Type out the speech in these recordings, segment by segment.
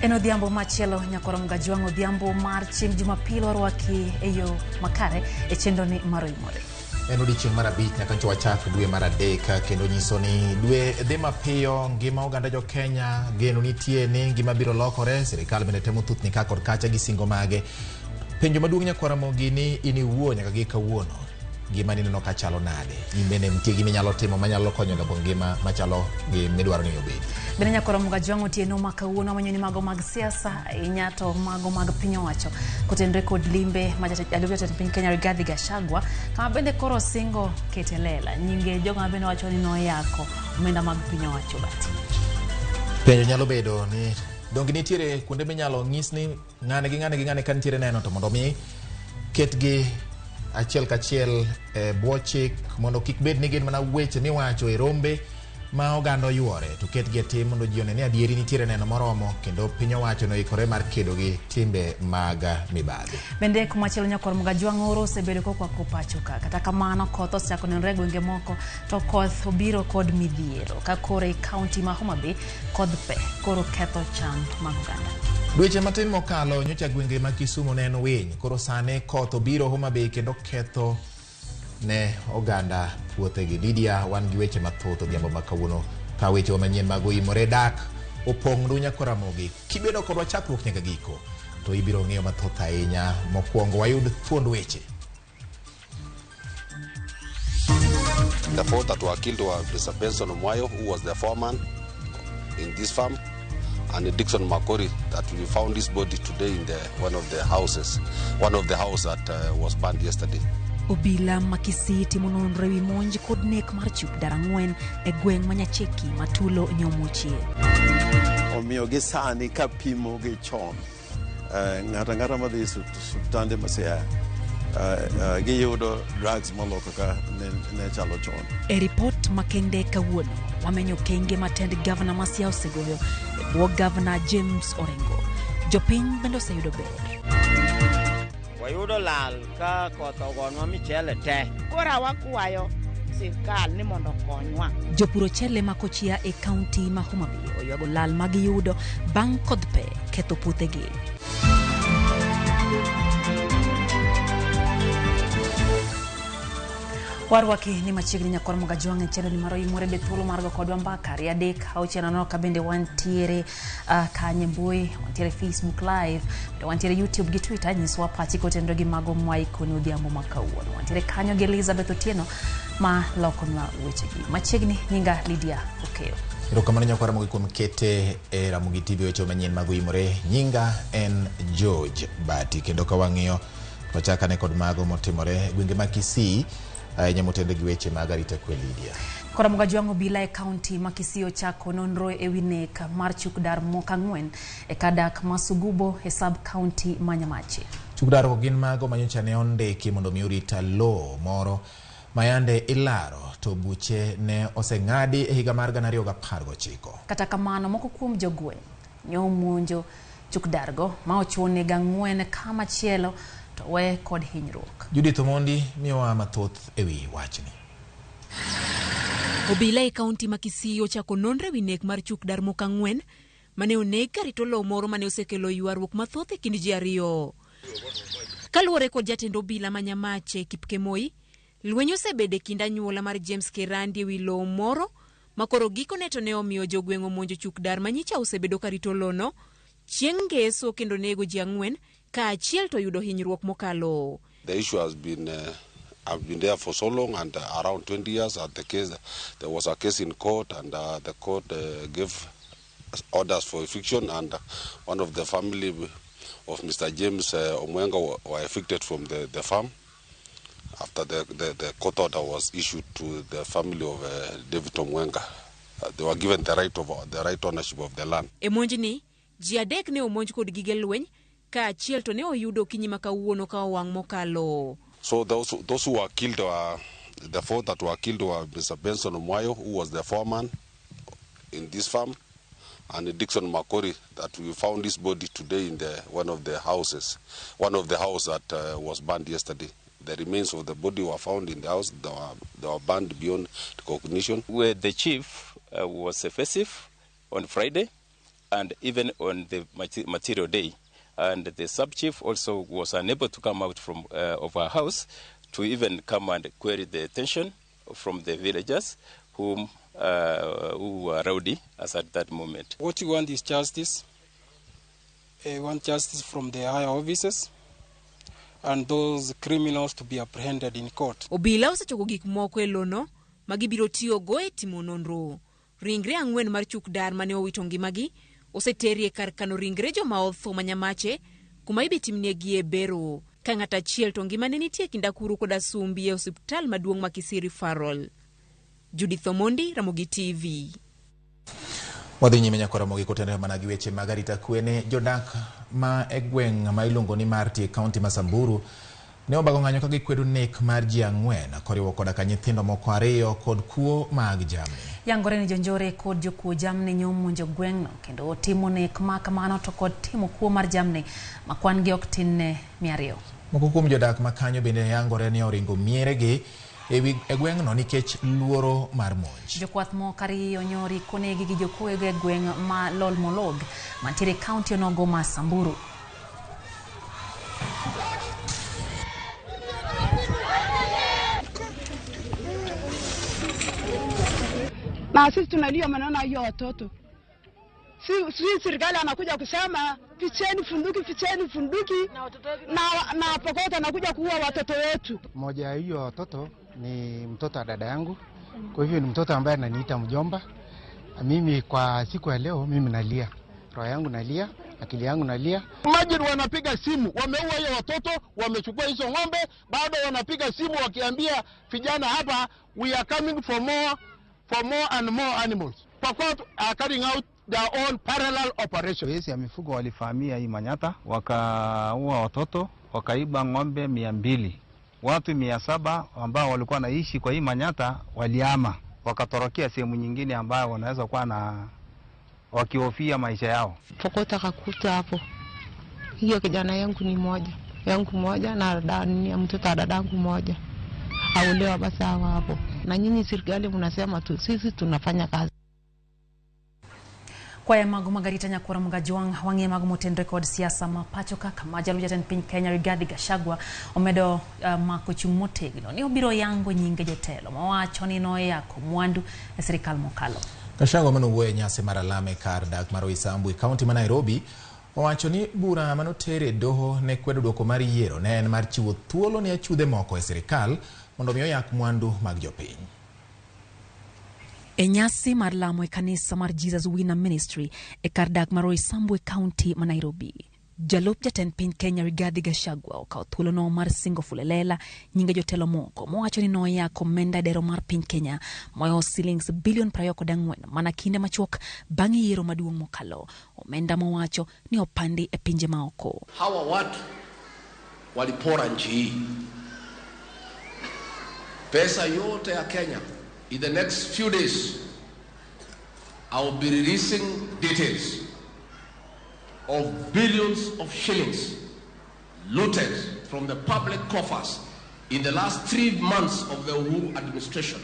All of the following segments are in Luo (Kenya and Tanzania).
En odhiambo machielo nyakoro Mgajwang', odhiambo mar chieng' Jumapil, warwaki e yo makare e chenroni mar Oimore. En odiechieng' mar 5 nyaka nyocha wachak dwe mar 3, kendo nyiso ni dwe dhi mapiyo. Ngima oganda jo Kenya geno nitie ni ngima biro lokore. Sirikal bende temo thuthni ka kod kacha gi singo mage. Penjo maduong' nyakwara Ramogi ni in iwuo nyaka gi kawuono, ngima ni neno ka chalo nade? In bende nitie gima inyalo timo manyalo konyo loko ngima machalo gi midwaro ni obedi. Bende nyakwara Mgajwang' otieno ma kawuono wamanyo ni mago mag siasa ahinya to mago mag piny owacho kotenore kod limbe ma jalup jatend piny Kenya Rigathi Gachagua, kama bende koro singo kete lela nyinge jogo ma bende wacho ni noyako omenda mag piny owacho bati. Penjo nyalo bedo ni donge nitiere kuonde minyalo nyis ni ng'ane gi ng'ane gi ng'ane ka nitiere neno to mondo mi ketgi achiel kachiel e bwo chik mondo kik bed ni gin mana weche miwacho e rombe ma oganda oyuore, to ketgi e tim mondo ji one ni adieri nitiere neno moromo kendo piny owacho noikore mar kedo gi timbe mag mibadhi. Bende kumachielo nyakwar Mgajwang' oro osebedo kokwako pacho ka. Kata kamano koth osechako nenore e gwenge moko to koth obiro kod midhiero ka koro e kaunti ma Homa Bay kodh pe koro ketho cham mag oganda. Dweche matin mokalo nyocha gwenge ma Kisumu ne en winy, koro sani koth obiro Homa Bay kendo ketho ne oganda puothegi. Lydia, wan gi weche mathoth odhiambo ma kawuono ka wechewa manyien mag Oimore dak opong' ndu nyaka Ramogi. Kibedo kodwa chakruok nyaka giko to ibiro ng'eyo mathoth ahinya. Mokwongo wayud thuond weche. The 4 that were killed were Mr. Benson Omwayo, who was the foreman in this farm, and Dixon Makori, that we found his body today in the one of the houses, one of the house that was burned yesterday. Obila ma Kisii timo nonro ewi monj kod nek mar chuk dar ang'wen e gweng' ma Nyacheki Matulo nyomochie. Omiyo gi sani kapimo gi chon, ng'ato ang'ata madhi e osiptande ma Siaya giyudo drugs molo kaka ne chalo chon. E ripot makende kawuono, wamenyo okenge ma tend gavana ma Siaya osegoyo e bwo gavana James Orengo. Jopiny bende oseyudo ber. Wayudo lal ka koth ogonwa michele te. Koro wakwayo sirkal ni mondo okonywa. Jopur ochele ma Kochia e kaunti ma Homa Bay oywago lal ma giyudo bang' kodh pe ketho puothegi. Warwaki ni machiegni nyakwar Mgajwang' e chenro ni mar Oimore be thuolo mar go kodwa mbaka ariyo adek auchiel nono ka bende wantiere kanye mbui, wantiere Facebook live, bende wantiere YouTube gi Twitter. Nyiswa pachi kotenore gi mago mwaikoni odhiambo ma kawuono. Wantiere kanyo gi Elizabeth Otieno ma lokonwa wechegi. Machiegni nyinga Lydia Okeyo. Erokamano nyakwar Ramogi kuom kete e Ramogi TV weche manyien mag Oimore. Nyinga en George Bati, kendo ka wang'iyo wachakane kod mago motimore e gwenge ma Kisii ahinya motenore gi weche mag arita kwe Lydia. Koro Mgajwang' obila e kaunti ma Kisii ochako nonro ewi nek mar chuk dar moko ang'wen e kadak ma Sugubo e sub county ma Nyamache. Chuk dar go gin mago manyocha ne ondiki mondo mi orit lowo moro mayande ilaro to buche ne oseng'adi e higa mar 2019. Kata kamano moko kuom jogweng' nyomonjo chuk dargo ma ochuo neg ang'wen kamachielo to we kod hinyruok. Judith Omondi miyowa mathoth ewi wachni. Obila e kaunti ma Kisii ochako nonro ewi nek mar chuk dar moko ang'wen mane oneg karito lowo moro mane osekelo ywaruok mathoth e kind ji ariyo. Kaluwore kod jatend obila ma Nyamache Kipkemoi, lweny osebedo e kind anyuola mar James Kerandi ewi lowo moro ma koro gikone to ne omiyo jogweng' omonjo chuk dar ma nyicha osebedo karito lono chieng' ngeso kendo nego ji ang'wen ka achiel to yudo hinyruok mokalo. The issue has been have been there for so long, and around 20 years at the case, there was a case in court, and the court gave orders for eviction, and one of the family of Mr. James Omwenga were evicted from the farm after the court order was issued to the family of David Omwenga. They were given the right of the right ownership of the land. E monjni, ji adek ne omonj kod gige lweny ka achiel to ne oyudo okinyi ma kawuono ka owang' mokalo. So those who were killed were the 4 that were killed were Mr. Benson Omwayo, who was the foreman in this farm, and Dixon Makori, that we found his body today in the one of the houses, one of the house that was burned yesterday. The remains of the body were found in the house. They were burned beyond recognition. Where the chief was evasive on Friday, and even on the material day. And the sub-chief also was unable to come out from of her house to even come and query the attention from the villagers who were rowdy as at that moment. What you want is justice. We want justice from the higher officers and those criminals to be apprehended in court. Obila osechoko gik moko e lono ma gibiro tiyogo e timo nonro. Ringre ang'wen mar chuk dar mane owito ngimagi oseteri e kar kano ringre joma otho ma Nyamache kuma ibitimniegie bero. Ka ng'at achiel to ngimane nitie kind akuru koda sumbi e osiptal maduong' ma Kisii Referral. Judith Omondi, Ramogi TV. Wadhi nyime nyaka Ramogi kotenore mana gi weche mag arita kwe ne jodak ma e gweng' ma iluongo ni Marti e kaunti ma Samburu ne obago ng'anyo ka gikwedo nek mar ji 4 koriwo koda ka nyithindo moko 2 kod kuo mag jamni. Yangore ni jonjore kod jokuo jamni nyomonjo gweng'no kendo timo nek ma kamano to kod timo kuo mar jamni ma kwan gi ok tin ne 200. Moko kuom jodak ma kanyo bende yangore ni oringo mieregi e gweng'no nikech luoro mar monj. Jokwath moko 2 nyori konegi gi jokuoge e gweng' ma Lolmolog mantiere e kaunti onogo ma Samburu. Na sisi tunalia maneno hiyo watoto. Si serikali anakuja kusema ficheni funduki na Pokot anakuja kuua watoto wetu. Mmoja hiyo watoto ni mtoto wa dada yangu. Kwa hivyo ni mtoto ambaye ananiita mjomba. Mimi kwa siku ya leo mimi nalia. Roho yangu nalia, akili yangu nalia. Imagine wanapiga simu, wameua hiyo watoto, wamechukua hizo ng'ombe, bado wanapiga simu wakiambia vijana hapa we are coming for more and more animals. Pokot are carrying out their own parallel operation. Wezi ya mifugo walifahamia hii Manyata, wakaua watoto, wakaiba ng'ombe 200. Watu 700 ambao walikuwa naishi kwa hii Manyata waliama, wakatorokea sehemu nyingine ambayo wanaweza kuwa na wakihofia maisha yao. Pokot akakuta hapo. Hiyo kijana yangu ni moja, yangu moja na mtoto dadangu moja. Aulewa basi hapo. Na nyinyi serikali mnasema tu sisi tunafanya kazi. Kwa mago magarita nyakora mgajwang wang'e mago motenre kod siasa ma pacho kaka majalu jatend piny Kenya Rigathi Gachagua omedo mako chung' motegno ni obiro yango nyinge jotelo mawacho ni noyako mwandu e sirikal mokalo. Gachagua manowuoyo e nyasi mar alame kar dak mar Roysambu e kaunti ma Nairobi owacho ni bura manotere doho ne kwedo duoko mar yiero ne en mar chiwo thuolo ne achudhe moko e sirikal mondo mi oyak mwandu mag jopiny. E nyasi mar lamo e kanisa mar Jesus Winner Ministry e kar dak mar Roysambu e kaunti ma Nairobi. Jalup jatend piny Kenya Rigathi Gachagua okawo thuolono mar singo fulelela nyinge jotelo moko mowacho ni noyako omenda e dero mar piny Kenya moyo silings bilion 24 mana kinde machuok bang' yiero maduong' mokalo. Omenda mowacho ni opandi e pinje maoko. Hawa watu walipora nchi hii. Pesa yote ya Kenya. In the next few days, I will be releasing details of billions of shillings looted from the public coffers in the last 3 months of the Uhuru administration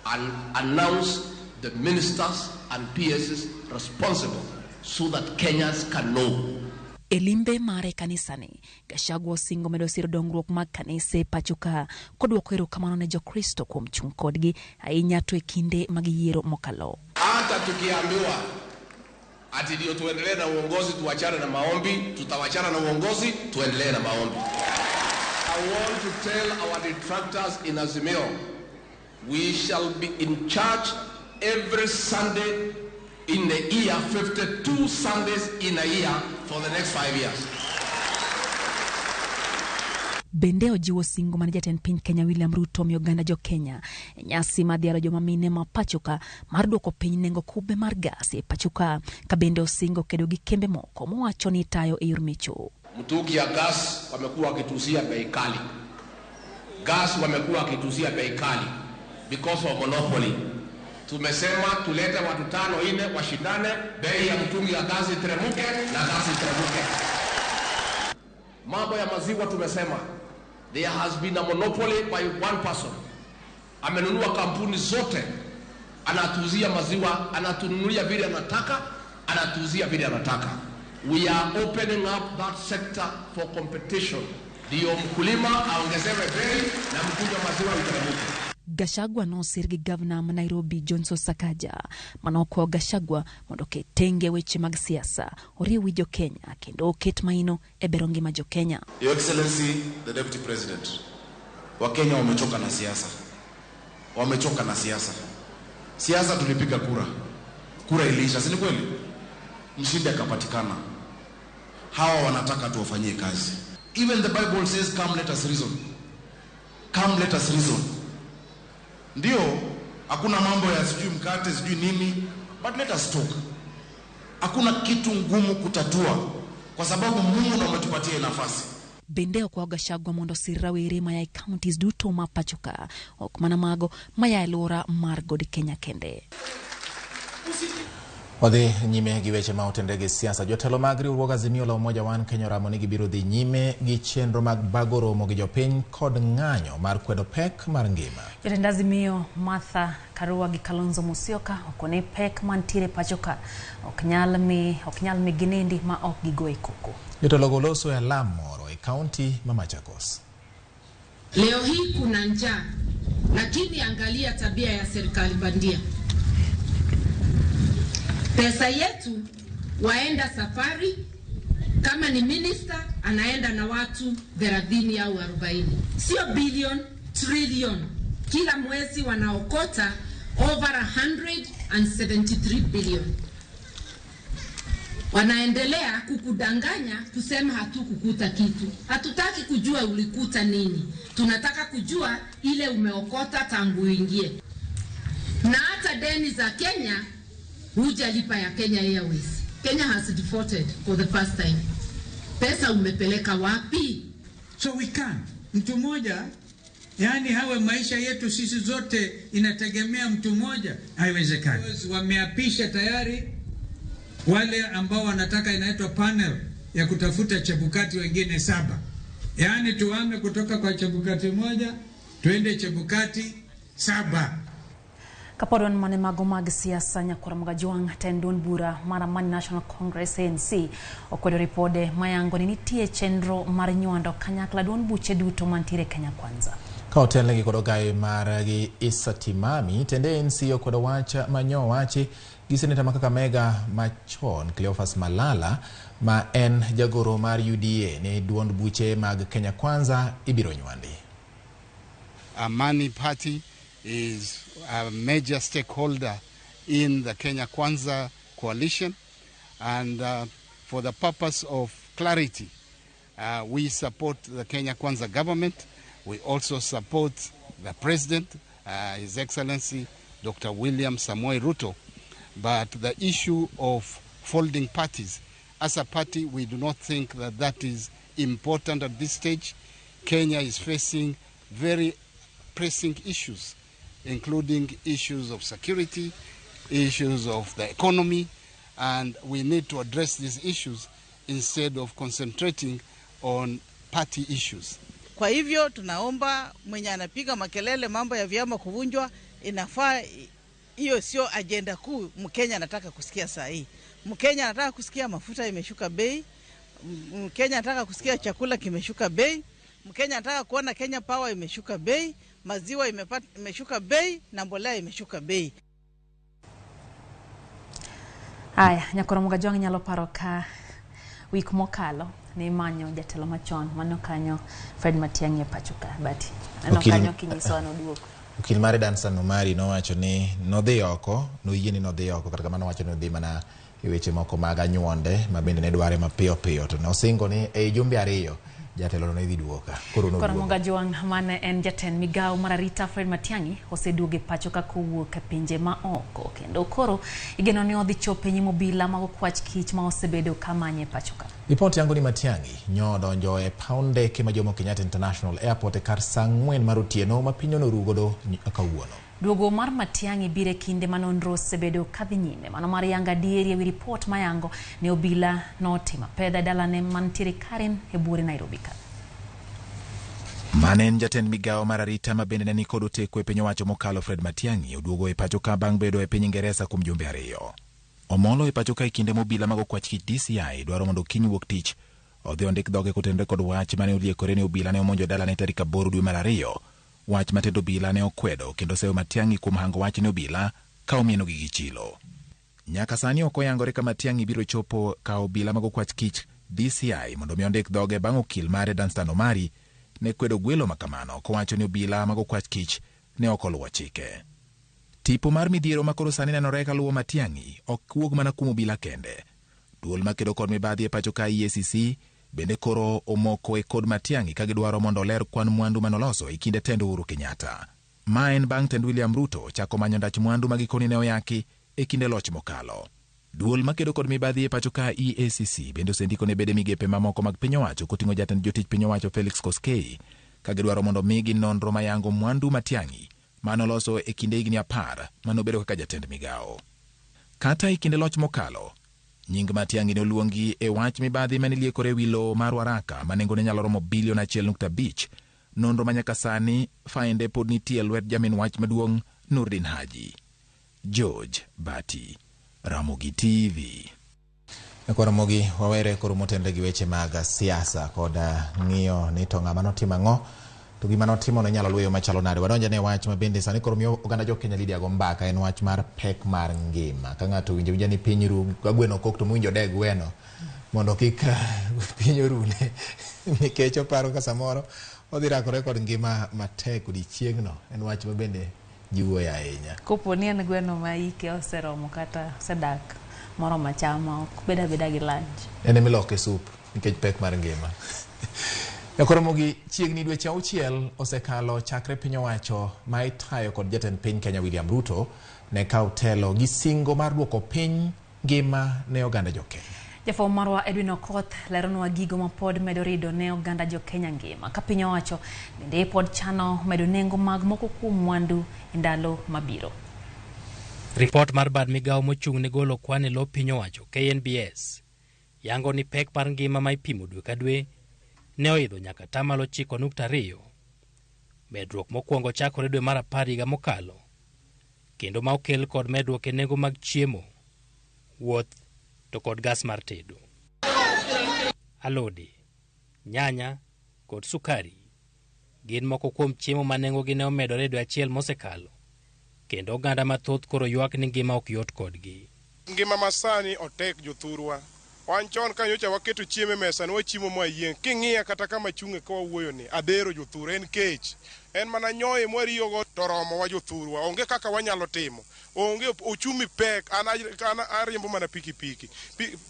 and announce the ministers and PSs responsible so that Kenyans can know. Elimbe mare kanisani, Gachagua osingo medo siro dongruok mag kanise pacho ka koduoko erokamano ne Jokristo kuom chung' kodgi ahinya to e kinde mag yiero mokalo. Hata tukiambiwa ati ndio tuendelee na uongozi tuachane na maombi, tutawachana na uongozi tuendelee na maombi. I want to tell our detractors in Azimio, we shall be in church every Sunday in the year, 52 Sundays in a year for the next 5 years. Bende ojiwo singo mane jatend piny Kenya William Ruto omiyo oganda jo Kenya e nyasi mar dhialo joma mine ma pacho ka mar duoko piny nengo kube mar gas e pacho ka bende osingo kedo gi kembe moko mowacho ni tayo e yor mecho. Mtungi ya gas wamekuwa wakituuzia bei kali. Gas wamekuwa wakituuzia bei kali because of monopoly. Tumesema tulete watu 5 4 washindane, bei ya mtungi ya gasi iteremuke na gasi iteremuke. Mambo ya maziwa tumesema there has been a monopoly by one person. Amenunua kampuni zote, anatuuzia maziwa, anatununulia vile anataka, anatuuzia vile anataka. We are opening up that sector for competition, ndiyo mkulima aongezewe bei na mkunywa maziwa iteremke. Gachagua nosir gi gavana ma Nairobi Johnson Sakaja manokwayo Gachagua mondo oket tenge weche mag siasa, oriw wi jokenya kendo oket maino e bero ngima jokenya. Your Excellency, the Deputy President, Wakenya wamechoka na siasa, wamechoka na siasa. Siasa tulipiga kura, kura iliisha, si ni kweli? Mshindi akapatikana. Hawa wanataka tuwafanyie kazi. Even the Bible says come let us reason. Come let us reason. Ndio, hakuna mambo ya sijui mkate sijui nini, but let us talk. Hakuna kitu ngumu kutatua kwa sababu Mungu ndo ametupatia nafasi. Bende okwayo Gachagua mondo osir rawere maya e counties duto ma pacho ka, ok mana mago maya e alwora mar God Kenya kende. Wadhi nyime gi weche ma otenre gi siasa. Jotelo mag riwruog Azimio la Umoja One Kenya oramo ni gibiro dhi nyime gi chenro mag bago romo gi jopiny kod ng'anyo mar kwedo pek mar ngima. Jatend Azimio Martha Karua gi Kalonzo Musyoka okone pek mantiere pacho ka ok nyal mi ginindi ma ok gigoe koko. Jotelo go loso e alam moro e kaunti ma Machakos. Leo hii kuna njaa, lakini angalia tabia ya serikali bandia. Pesa yetu waenda safari, kama ni minister anaenda na watu 30 au 40, sio billion, trillion. Kila mwezi wanaokota over 173 billion. Wanaendelea kukudanganya kusema hatukukuta kitu. Hatutaki kujua ulikuta nini, tunataka kujua ile umeokota tangu uingie. Na hata deni za Kenya hujalipa ya Kenya Airways. Kenya has defaulted for the first time. Pesa umepeleka wapi? So we can. Mtu mmoja, yani hawe maisha yetu sisi zote inategemea mtu mmoja, haiwezekani. Wameapisha tayari wale ambao wanataka, inaitwa panel ya kutafuta Chebukati wengine 7. Yaani tuame kutoka kwa Chebukati moja tuende Chebukati 7. Kapod wan mane mago mag siasa nyakwar Mogajwang' tend duond bura mar Amani National Congress ANC okwedo ripode mayango ni nitie chenro mar nywando kanyakla duond buche duto mantiere Kenya Kwanza. Ka otelnegi kod ogaye margi Issa Timami, tende ANC okwedo wach manyo wachi gi seneta ma Kakamega machon Cleophas Malala ma en jagoro mar UDA ni duond buche mag Kenya Kwanza ibiro nywandi. Amani Party is a major stakeholder in the Kenya Kwanza coalition, and for the purpose of clarity, we support the Kenya Kwanza government. We also support the president, His Excellency Dr. William Samoei Ruto. But the issue of folding parties, as a party, we do not think that that is important at this stage. Kenya is facing very pressing issues, including issues of security, issues of the economy, and we need to address these issues instead of concentrating on party issues. Kwa hivyo tunaomba mwenye anapiga makelele mambo ya vyama kuvunjwa, inafaa hiyo sio agenda kuu Mkenya anataka kusikia saa hii. Mkenya anataka kusikia mafuta imeshuka bei, Mkenya anataka kusikia chakula kimeshuka bei, Mkenya anataka kuona Kenya Power imeshuka bei, maziwa imeshuka bei na mbolea imeshuka bei. Aya, nyakoro Mogajwang' nyalo paro ka wik mokalo ne imanyo jatelo machon mano kanyo Fred Matiang'i e pacho ka bati. Aneno kanyo kinyiso an oduogo. Okil mare Dansan Omari nowacho ni nodhi oko, noyie ni nodhi oko, kata kamano nowacho ni odhi mana e weche moko mag anyuonde ma bende ne dware mapiyo piyo, to nosingo ni ei jumbe 2 jatelo no idhi duoka. Koro noduogo. Koro Mogajwang' mane en jatend migawo mar arita Fred Matiang'i oseduogo e pacho ka kowuok e pinje ma oko, kendo koro igeno ni odhi chopo e nyim obila mag okwach kich ma osebedo kamanye e pacho ka. Ripot yango ni Matiang'i nyo donjo e paw ndeke ma Jomo Kenyatta International Airport e kar saa 4 mar otieno ma piny onoru godo kawuono. Duogo mar Matiang'i biro e kinde ma nonro osebedo kadhi nyime mano mar yango adieri ewi ripot mayango ne obila notimo apedha e dalane mantiere Karen e buore Nairobi ka. Mane en jatend migawo mar arita ma bende ne nikod oteko e piny owacho mokalo Fred Matiang'i oduogo e pacho ka bang' bedo e piny Ingeresa kuom jumbe 2. Omolo e pacho ka e kinde mobila mag okwach kich DCI dwaro mondo kiny wuok tich odhi ondik dhoge kotenore kod wach mane oliekore ni obila ne omonjo dalane tarik 8 dwe mar 2. Wach ma tend obila ne okwedo kendo seyo Matiang'i kuom hango wach ne obila ka omienogi gi chilo. Nyaka sani ok oyangore ka Matiang'i biro chopo ka obila mag okwach kich DCI mondo mi ondik dhoge bang' okil mare Danstan Omari ne kwedo gwelo ma kamano kowacho ni obila mag okwach kich ne ok oluwo chike. Tipo mar midhiero ma koro sani nenore kaluwo Matiang'i ok wuog mana kuom obila kende. Duol makedo kod mibadhi e pacho ka EACC bende koro omoko e kod Matiang'i ka gidwaro mondo oler kwan mwandu manoloso e kinde tend Uhuru Kenyatta. Ma en bang' tend William Ruto chako manyo ndach mwandu ma gikoni ne oyaki e kinde loch mokalo. Duol makedo kod mibadhi e pacho ka EACC bende osendiko ne bede migepe mamoko mag piny owacho koting'o jatend jotich piny owacho Felix Koskei ka gidwaro mondo migi nonro mayango mwandu Matiang'i manoloso e kinde higni 10 manobedo kaka jatend migawo. Kata e kinde loch mokalo, nying Matiang'i ne oluongi e wach mibadhi mane liekore wi lowo mar Waraka ma nengone nyalo romo bilion 1.5. Nonro ma nyaka sani fainde pod nitie e lwet jamin wach maduong' Nurdin Haji. George Bati, Ramogi TV. Koro Ramogi wawere koro motenre gi weche mag siasa kod ng'iyo ni to ng'ama notimo ang'o to gima notimo no inyalo luwo machalo nade. Wadonjo ne wach ma bende sani koro miyo oganda jo Kenya Lydia go mbaka en wach mar pek mar ngima. Ka ng'ato winjo winja ni piny ru ka gweno kok to mowinjo de gweno mondo kik piny orune nikech oparo ka samoro odhi rakore kod ngima matek odiechieng'no. En wach ma bende ji wuoyo ahinya. Kopo ni en gweno ma ike oseromo kata osedak moromo achama, ok bed abeda gi lunch. En emiloke sup nikech pek mar ngima. Nyakoromogi chiegni dweche 6 osekalo chakre piny owacho ma itayo kod jatend piny Kenya William Ruto ne kawo telo gi singo mar duoko piny ngima ne oganda jo Kenya. Jafwambo marwa Edwin Okoth leronwa gigo ma pod medo rido ne oganda jo Kenya ngima ka piny owacho bende pod chano medo nengo mag moko kuom mwandu e ndalo mabiro. Ripot mar bad migawo mochung' ne golo kwan e lo piny owacho KNBS yango ni pek mar ngima ma ipimo dwe ka dwe ne oidho nyaka 9.2%. Medruok mokwongo chakore dwe mar 10 higa mokalo, kendo ma okel kod medruok e nengo mag chiemo, wuoth to kod gas mar tedo. Alode, nyanya kod sukari gin moko kuom chiemo ma nengogi ne omedore dwe achiel mosekalo, kendo oganda mathoth koro ywak ni ngima ok yot kodgi. Ngima masani otek jothurwa. Wan chon ka nyocha waketo chiemo e mesa ne wachiemo mwayieng'. King'iya kata kama achung'e ka wawuoyo ni, adhero jothurwa, en kech. En mana nyoyo mwariyogo to romowa jothurwa. Onge kaka wanyalo timo. Onge ochumi pek, an ariembo mana pikipiki.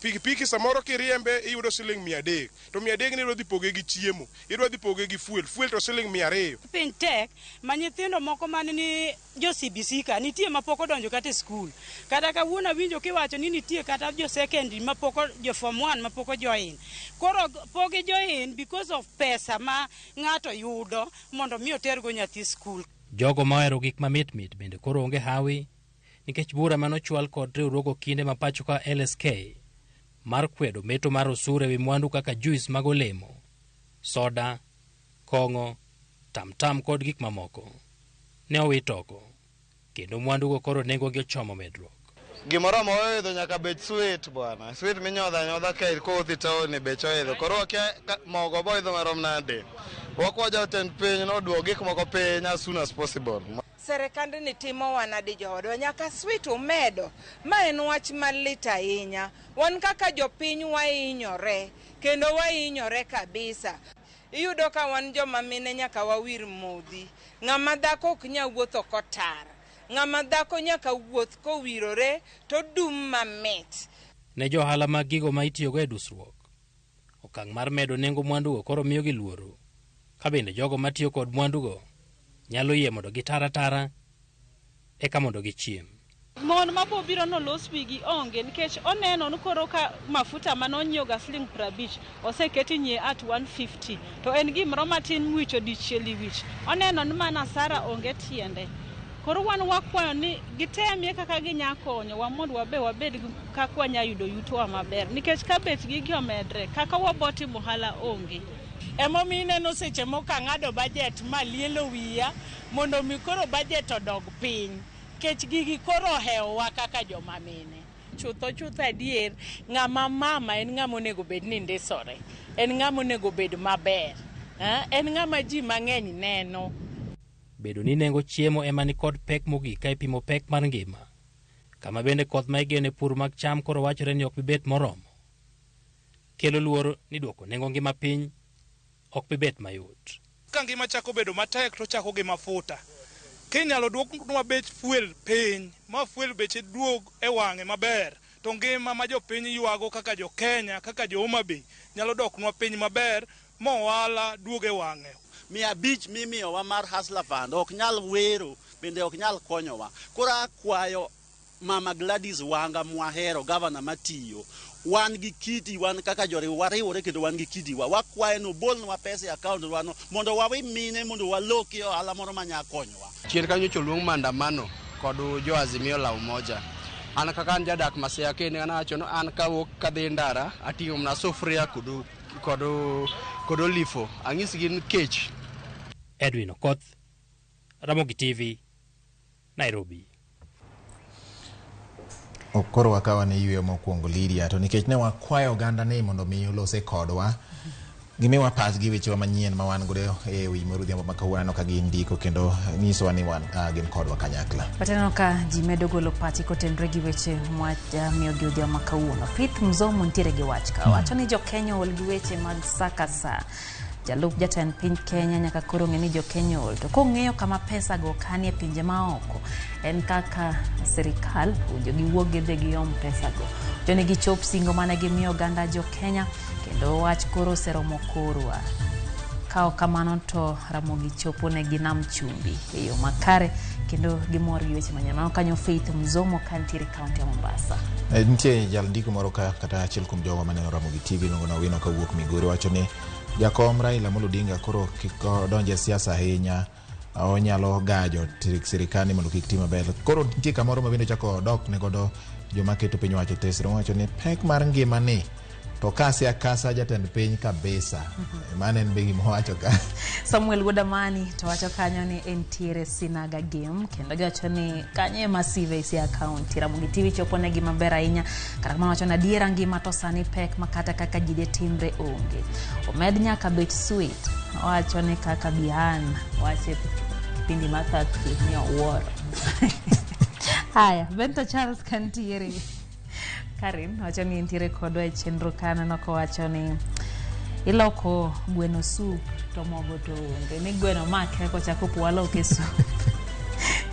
Pikipiki samoro kiriembe iyudo siling 300. To 300 ni idwa dhi poge gi chiemo, idwa dhi poge gi fuel, fuel to siling 200. Piny tek ma nyithindo moko man ni jo CBC ka nitie ma pok odonjo kata e skul. Kata kawuono awinjo kiwacho ni nitie kata jo secondary ma pok jo form 1 ma pok ojoin. Koro pok gijoin because of pesa ma ng'ato yudo mondo mi otergo nyathi skul. Jogo ma ohero gik mamit mit bende koro onge hawi nikech bura manochwal kod riwruog okinde ma pacho ka LSK mar kwedo meto mar osuru ewi mwandu kaka juice mag olemo, soda, kong'o, tamtam kod gik mamoko ne owit oko, kendo mwandugo koro nengogi ochomo medruok. Gimoro ma oidho nyaka bech sweet bwana. Sweet minyodho anyodha ka kothi town ni bech oidho. Koro wakia mogo boidho marom nade. Wakwa jatend piny noduok gik moko piny as soon as possible. Serikandni timo wanade joodwa nyaka sweet umedo. Ma en wach malit ahinya. Wan kaka jopiny wahinyore kendo wahinyore kabisa. Iyudo ka wan joma mine nyaka wawir modhi. Ng'ama dhako ok nyal wuotho kotar. Ng'ama dhako nyaka wuoth kowirore to dum mamit. Ne jo ohala mag gigo ma itiyogo e dusruok, okang' mar medo nengo mwandugo koro miyogi luoro, ka bende jogo matiyo kod mwandugo nyalo yie mondo gitar atara eka mondo gichiem. Mon mabobiro nolos wigi onge nikech oneno ni koro ka mafuta manonyiewo ga siling 50 oseketi nyie at 150 to en gimoro matin miwicho dichiel e wich. Oneno ni mana hasara onge tiende. Koro wan wakwayo ni gitemie kaka ginya konyowa mondo wabe wabed kaka wanya yudo yutowa maber nikech ka bech gigi omedre kaka wabotimo ohala onge. Emomiyo ineno seche moko ang'ado budget ma lielo wiya mondo mi koro budget odog piny nikech gigi koro ohewowa kaka joma mine. Chutho chutho adier, ng'ama mama en ng'ama onego bed ni ndisore. En ng'ama onego bed maber. En ng'ama ji mang'eny neno. Bedo ni nengo chiemo ema ni kod pek mogik ka ipimo pek mar ngima. Kama bende koth ma igeno e pur mag cham koro wachore ni ok bi bet moromo. Kelo luoro ni duoko nengo ngima piny ok bi bet mayot. Ka ngima chako bedo matek to chako gi mafuta. Kinyalo duoknwa bech fuel piny, ma fuel beche duog e wang'e maber, to ngima ma jopiny ywago kaka jo Kenya, kaka jo Homa Bay, nyalo doknwa piny maber, ma ohala duog e wang'e. 500 mimiyowa mar Hustler Fund ok nyal wero, bende ok nyal konyowa. Koro akwayo Mama Gladys Wanga mwahero, gavana matiyo, wan gi kidi, wan kaka joriw wariwore kendo wan gi kidiwa. Wakwaye ni obolnwa pesa e account wano mondo wawi mine mondo waloki ohala moro manya konyowa. Chien kanyo nyocha oluong maandamano kod jo Azimio la Umoja. An kaka an jadak Masia kendo an awacho ni an kawuok kadhi ndara ating'o mana sufuria kod olifo. Ang'isgi ni kech. Edwin Okoth, Ramogi TV, Nairobi. Koro wakawa ni yweyo mokwongo Lydia, to nikech ne wakwayo oganda ni mondo mi olose kodwa, gimiwa pachgi wechewa manyien ma wan godo e wi mar odhiambo ma kawuono ka gindiko kendo nyisowa ni wan gin kodwa kanyakla. Wataneno ka ji medo golo pachi kotenore gi weche mwamiyogi odhiambo ma kawuono. Faith Mzomo nitiere gi wach ka. Wacho ni jo Kenya ol gi weche mag sa ka sa. Jalup jatend piny Kenya nyaka koro ng'e ni jo Kenya ol. To kong'eyo kama pesa go kanie pinje maoko, en kaka sirikal owinjo giwuog gidhi giom pesa go. Wacho ni gichop singo mane gimiyo oganda jo Kenya kendo wach koro oseromo korwa. Ka ok kamano to Ramogi chopo negi nam chumbi e yo makare kendo gimor gi weche manyien. Mano kanyo Faith Mzomo ka nitiere kaunti ya Mombasa. Nitie jal ndiko moro ka kata achiel kuom jogo maneno Ramogi TV iluongo ni Owino kawuok Migori wacho ni jakom Raila Amolo Odinga koro kik odonj e siasa ahinya, onyalo gajo sirikal ni mondo kik ti maber. Koro nitie kamoro ma bende ochako odok ne godo joma keto piny owacho tesre owacho ni pek mar ngima ni to kase akasa jatend piny kabisa. Mano en be gima owacho ka. Samuel Wuodamani to wacho kanyo ni entiere Sinaga Game kendo giwacho ni kanyo ema Sive Siaya County. Ramogi TV chopo negi maber ahinya. Kata kamano wacho ni adiera ngima to sani pek ma kata kaka ji de timre onge. Omed nyaka bet sweet. Owacho ni kaka Bihan wache kipindi mar Thathi ni owuoro. Haya, Bento Charles kantiere. Karin wacho ni entiere kodwa e chenro ka aneno kowacho ni iloko gweno soup to mogo to onge ni gweno makre kochako waloke soup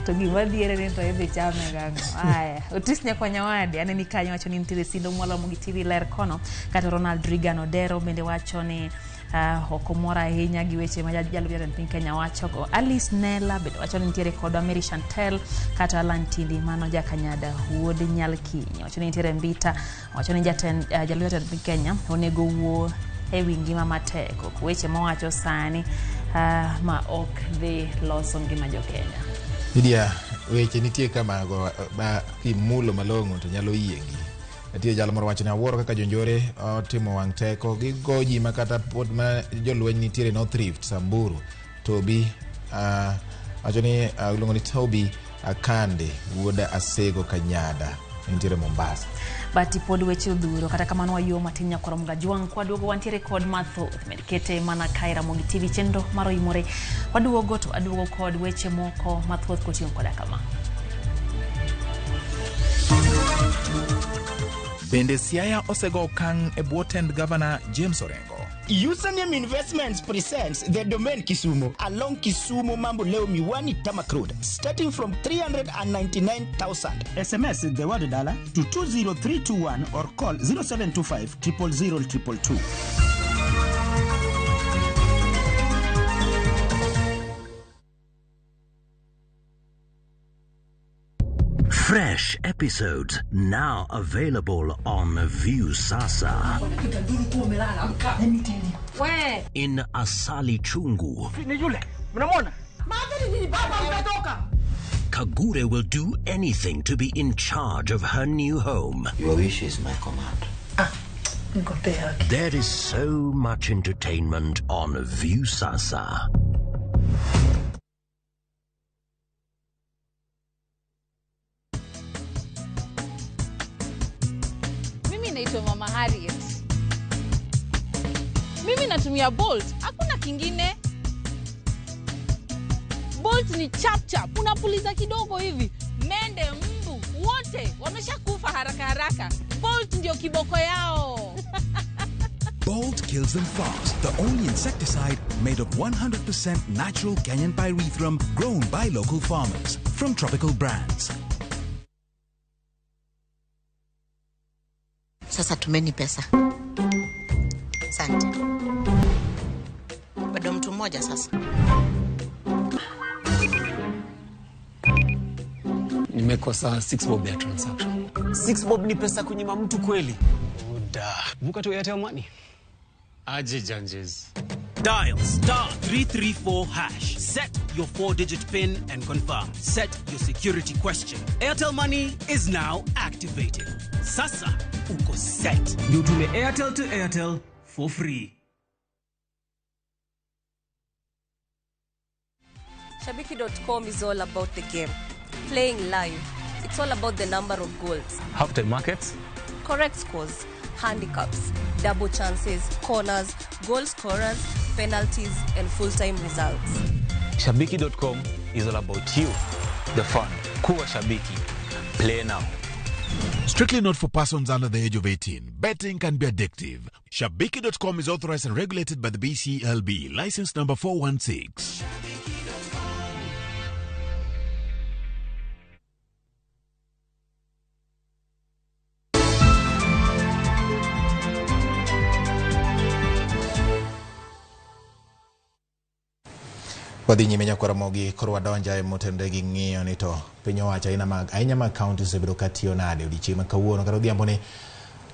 to gima dhiere ni to idhi chame gang'o. Aya, Otis Nyakwanyawadi aneni kanyo wacho ni nitiere Sindo Mwalo Ramogi TV ler kono kata Ronald Reagan Odero bende wacho ni ok omor ahinya gi weche ma jalup jatend piny Kenya wachogo. Alice Nela bende wacho ni nitiere kodwa Mary Chantel kata Alan Tindi mano jakanyada wuod Nyalkinyi wacho ni nitiere Mbita wacho ni jalup jatend piny Kenya onego wuo e wi ngima matek ok weche mowacho sani ma ok dhi loso ngima jo Kenya. Lydia, weche nitie kamago ma kimulo malong'o to nyalo yiengi. Nitie jal moro wacho ni awuoro kaka jonjore otimo wang' teko gigo ji ma kata pod ma jolweny nitiere North Rift, Samburu, Toby wacho ni iluongo ni Toby Akande wuod Asego Kanyada nitiere Mombasa. Bati pod weche odhuro kata kamano wayuo matin nyakwar Mgajwang' kwaduogo wantiere kod mathoth med kete mana kae Ramogi TV chenro mar oimore waduogo to aduogo kod weche moko mathoth koting'o koda kama. Bende Siaya osego okang' e bwo tend gavana James Orengo. Username Investments presents the Domain Kisumu along Kisumu Mamboleo Miwani Tarmac Road, starting from 399,000. SMS the word dollar to 20321 or call 0725 000 222. Fresh episodes now available on Viusasa. In Asali Chungu, Kagure will do anything to be in charge of her new home. Your wish is my command. There is so much entertainment on Viusasa. naitwa Mama Harriet. Mimi natumia Bolt, hakuna kingine. Bolt ni chap chap, unapuliza kidogo hivi, mende, mbu, wote wameshakufa haraka haraka. Bolt ndio kiboko yao. Bolt kills them fast. The only insecticide made of 100% natural Kenyan pyrethrum grown by local farmers from Tropical Brands. Sasa tumeni pesa. Asante. Bado mtu mmoja sasa. Nimekosa 6 bob ya transaction. 6 bob ni pesa kunyima mtu kweli? Uda. Vuka tu Airtel Money. Aje janjes. Dial star 334 hash. Set your 4-digit PIN and confirm. Set your security question. Airtel Money is now activated. Sasa uko set. Ndio tume Airtel to Airtel for free. Shabiki.com is all about the game. Playing live. It's all about the number of goals. Halftime markets. Correct scores, handicaps, double chances, corners, goal scorers, penalties, and full-time results. Shabiki.com is all about you, the fun. Kuwa Shabiki. Play now. Strictly not for persons under the age of 18. Betting can be addictive. Shabiki.com is authorized and regulated by the BCLB. License number 416. Wadhi nyime nyaka Ramogi koro wadonjo e motenore gi ng'iyo ni to piny owacho ahinya mag kaunti osebedo ka tiyo nade odiochieng' ma kawuono kata odhiambo ni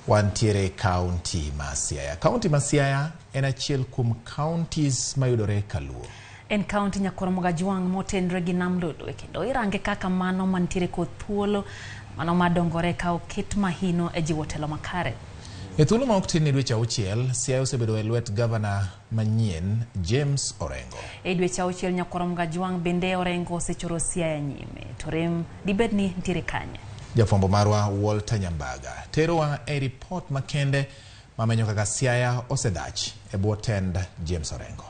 wantiere e kaunti ma Siaya. Kaunti ma Siaya en achiel kuom counties mayudore Kaluo. En kaunti Nyakwar Mogajwang' motenore gi Nam Lolwe kendo irange kaka mano mantiere kod thuolo mano madongore ka oket mahino e jiwo telo makare. E thuolo ma ok tin ne dweche auchiel, Siaya osebedo e lwet gavana manyien James Orengo. E dweche auchiel Nyakwar Mogajwang' bende Orengo osechoro Siaya nyime. To rem dibed ni nitiere kanye? Jafwambo marwa Walter Nyambaga terowa e ripot makende mamenyo kaka Siaya osedhach e bwo tend James Orengo.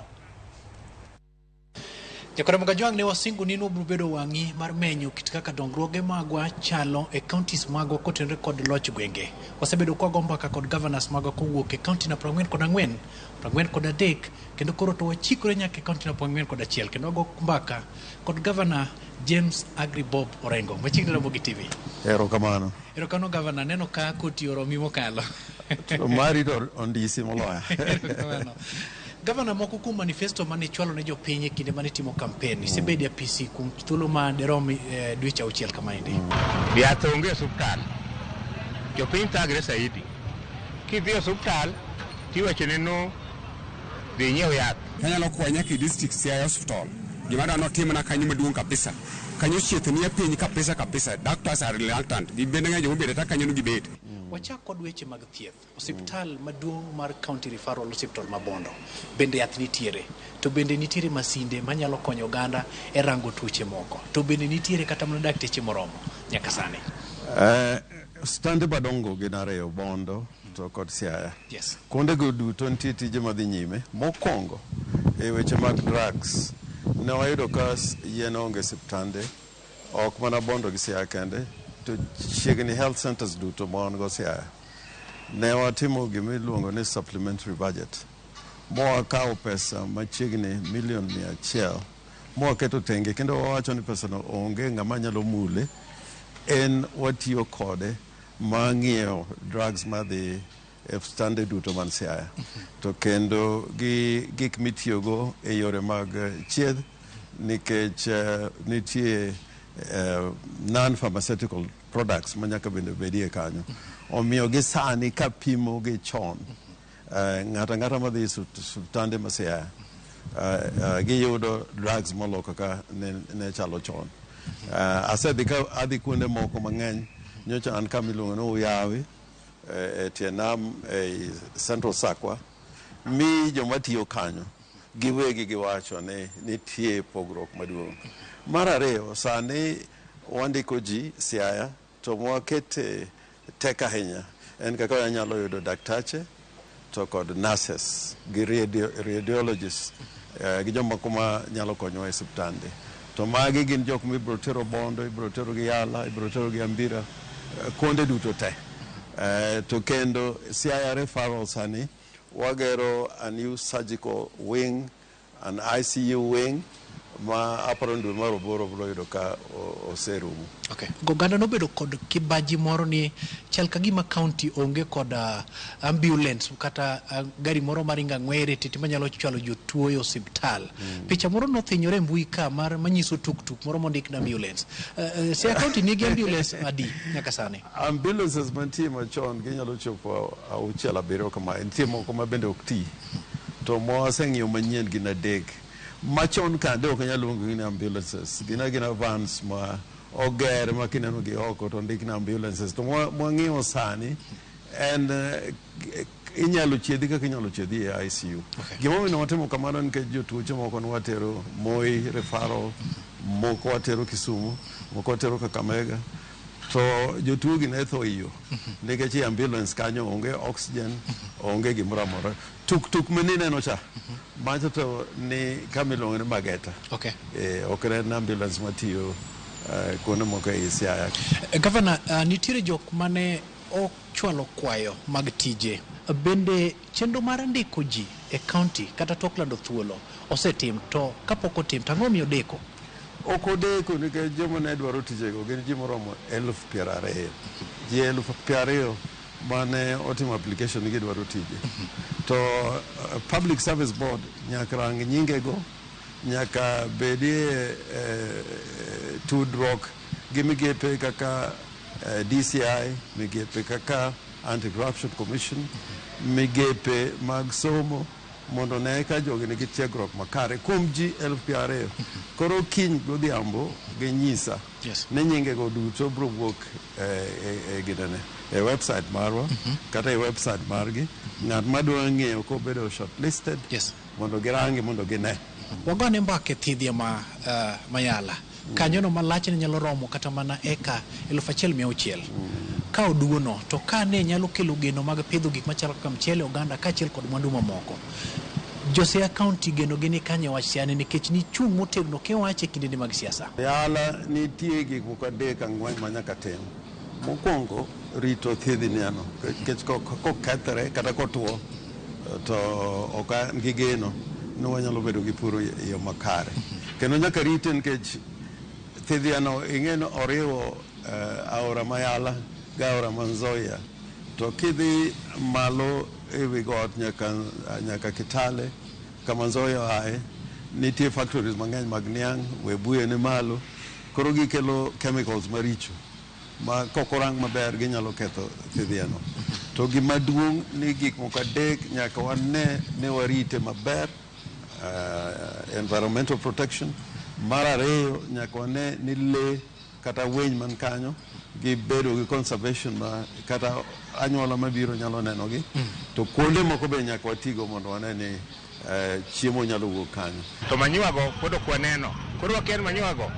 Nyakwar Mogajwang' ne wasingo ni nobiro bedo wang'i mar menyo kit kaka dongruoge magwa chalo e counties magwa kotenore kod loch gwenge. Wasebedo kwago mbaka kod governors magwa kowuok e county na 44, 43 kendo koro to wachikore nyaka e county na 41 kendo wago mbaka kod governor James Agri Bob Orengo. Machiegni Ramogi TV. Erokamano. Erokamano governor, neno ka koti oromi mokalo. To mari to ondisi moloyo. Erokamano. Gavana moko kuom manifesto mane ichwalo ne jopiny e kinde mane itimo kampen, isebedo e apisi kuom thuolo ma derom dweche auchiel kamaendi. Yath onge e osuptal. Jopiny thagre saidi. Kidhi e osuptal, tiwachone no dhi inyiew yath. Anyalo kwaye nyaka e district Siaya Hospital. Gima adwa notimna kanyo maduong' kabisa. Kanyo chieth nie piny kabisa kabisa. Doctors are reluctant. Gibende ng'eny jomobedo ata kanyo no gibet. Wachak kod weche mag thieth. Osiptal maduong' mar County Referral Hospital ma Bondo bende yath nitiere, to bende nitiere masinde manyalo konyo oganda e rango tuoche moko, to bende nitiere kata mana dakteche moromo nyaka sani. Stande madongo gin ariyo, Bondo to kod Siaya. Yes. Kuondego duto nitie tije madhi nyime. Mokwongo, e weche mag drugs, ne wayudo ka yien onge e osiptande, ok mana Bondo gi Siaya kende, to chiegni health centers duto ma wan go Siaya. Ne watimo gima iluongo ni supplementary budget, mwakawo pesa machiegni milion 100 mwaketo tenge, kendo wawacho ni pesano onge ng'ama nyalo mule, en watiyo kode ma ng'iewo drugs madhi e stande duto man Siaya. To kendo gi gik mitiyogo e yore mag chieth, nikech nitie non-pharmaceutical products ma nyaka bende bedie kanyo. Omiyo gi sani kapimo gi chon, ng'ato ang'ata madhi e osiptande ma Siaya giyudo drugs molo kaka ne chalo chon. Asedhi ka adhi kuonde moko mang'eny, nyocha an kama iluongo ni Uyawi, e tie nam e Central Sakwa, mi joma tiyo kanyo giwegi giwacho ni nitie pogruok maduong'. Mar ariyo, sani wandiko ji Siaya to mwakete tek ahinya En kaka wanyalo yudo daktache to kod nurses gi radiologists gi jomoko ma nyalo konyowa e osiptande. To magi gin jok mibiro tero Bondo, ibiro tero gi Yala, ibiro tero gi Ambira, kuonde duto te. To kendo Siaya referral sani wagero a new surgical wing, an ICU wing ma aparo ni dwe mar aboro biro yudo ka oserumo. Okay. Oganda nobedo kod kibaji moro ni chal ka gima county onge kod ambulance kata gari moro maringo ang'were tete manyalo chwalo jotuo e osiptal. Picha moro nothinyore e mbui ka mar manyiso tuktuk moro mondik ni ambulance. Siaya County nigi ambulance adi nyaka sani? Ambulances mantie machon ginyalo chopo 6 7 kamae. Nitie moko ma bende ok ti. To mwaseng'iewo manyien gin 3. Machon kande ok anyal luongo gi ni ambulances. Gin agina vans ma oger ma kineno gi oko to ndik ni ambulances. To mwang'iyo sani en inyalo chiedhi kaka inyalo chiedhi e ICU. Gimomiyo watimo kamano nikech jotuoche moko ne watero Moi referral, moko watero Kisumu, moko watero Kakamega. To jotuo gi ne tho iyo nikech e ambulance kanyo onge oxygen, onge gimoro amora. Tuk tuk mineno cha macha to ni kama iluongo ni Mageta. Ok en ambulance matiyo kuonde moko ei Siaya. Gavana, nitiere jok mane ochwalo kwayo mag tije. Bende chenro mar ndiko ji e county kata tok lando thuolo osetim, to kapok otim to ang'o miyo deko? Ok odeko nikech joma ne dwaro tijego gin ji moromo 20,000. Ji 20,000 mane otimo application ni gidwaro tije. To Public Service Board nyaka rang nyingego, nyaka bedie tudruok gi migepe kaka DCI, migepe kaka Anti-Corruption Commission, migepe mag somo mondo ne ka jogi nigi tiegruok makare kuom ji 20,000. Koro kiny godhiambo ginyisa ni nyingego duto biro wuok e ginene e website marwa kata e website margi. Ng'at madwa ng'eyo kobedo shortlisted mondo girangi mondo gine. Wagone mbaka e thidhia ma Mayala. Kanyono malachne nyalo romo kata mana eka 1600. Ka oduono to ka ne nyalo kelo geno mag pidho gik machalo kaka mchele, oganda kaachiel kod mwandu mamoko. Jo Siaya County geno gi ni kanye wach siani nikech nichung' motegno kiwache kindeni mag siasa. Yala nitie gik moko 3 4 ma nyaka tim. Mokwongo rito thidhniano nikech kokethre kata kotuo to ok an gi geno ni wanyalo bedo gi pur e yo makare. Kendo nyaka rite nikech thidhiano ing'e ni oriwo aora Mayala gi aora ma Nzoia. To kidhi malo ewi got nyaka Kitale kama Nzoia oaye, nitie factories mang'eny mag niang', Webuye ni malo. Koro gikelo chemicals maricho ma kokorang maber ginyalo ketho thidhiano. To gima duong' ni gik moko 3 nyaka wane ni warite maber, environmental protection. Mar ariyo nyaka wane ni lee kata winy man kanyo gibedo gi conservation ma kata anyuola mabiro nyalo nenogi. To kuonde moko be nyaka watigo mondo wane ni chiemo nyalo wuok kanyo. To manyiwa go pod ok waneno. Koro wakia ni manyiwa go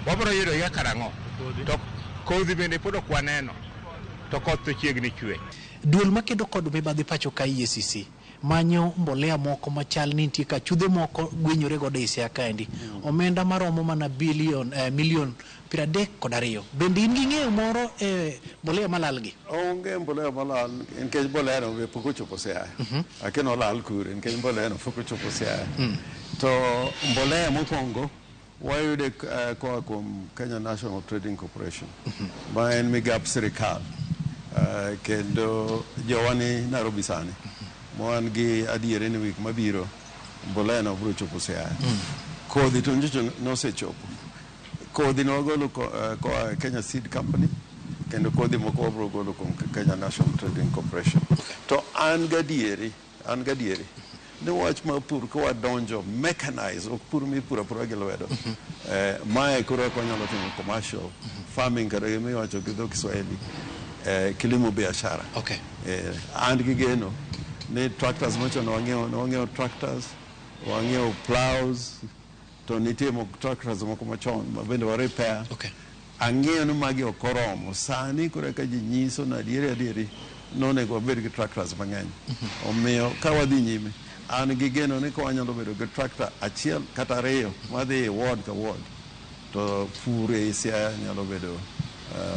wabiro yudo higa karang'o. To kodhi bende pod ok waneno. To koth to chiegni chwe. Duol makedo kod mibadhi pacho ka EACC manyo mbolea moko machal ni nitie ka chudhe moko gwenyore godo e Siaya kaendi. Omenda maromo mana bilion milion 32. Bende in gi ng'eyo moro e mbolea malal gi? Onge mbolea malal nikech mbolea no be pok ochopo Siaya. Akia ni olal kure nikech mbolea no pok ochopo Siaya. To mbolea mokwongo wayude koa kuom Kenya National Trading Corporation ma en migap sirikal. Kendo jowa ni Nairobi sani. Wan gi adieri ni wik mabiro mbolea no biro chopo Siaya. Kodhi to nyocha nosechopo. Kodhi ne wagolo koa Kenya Seed Company kendo kodhi moko wabiro golo kuom Kenya National Trading Corporation. To an gadieri ni wach mar pur ka wadonjo mechanize, ok pur mipuro apura gi lwedo. Mae koro eka wanyalo timo commercial farming kata gimiwacho gi dho Kiswahili kilimo biashara. An gi geno ni tractors machon wang'iewo tractors, wang'iewo plows, to nitie tractors moko machon ma bende wa repair. Ang'eyo ni magi ok oromo. Sani koro eka ji nyiso ni adieri Nonego wabed gi tractors mang'eny. Omiyo ka wadhi nyime, an gi geno ni ka wanyalo bedo gi tractor achiel kata ariyo madhi e ward ka ward, to pur e Siaya nyalo bedo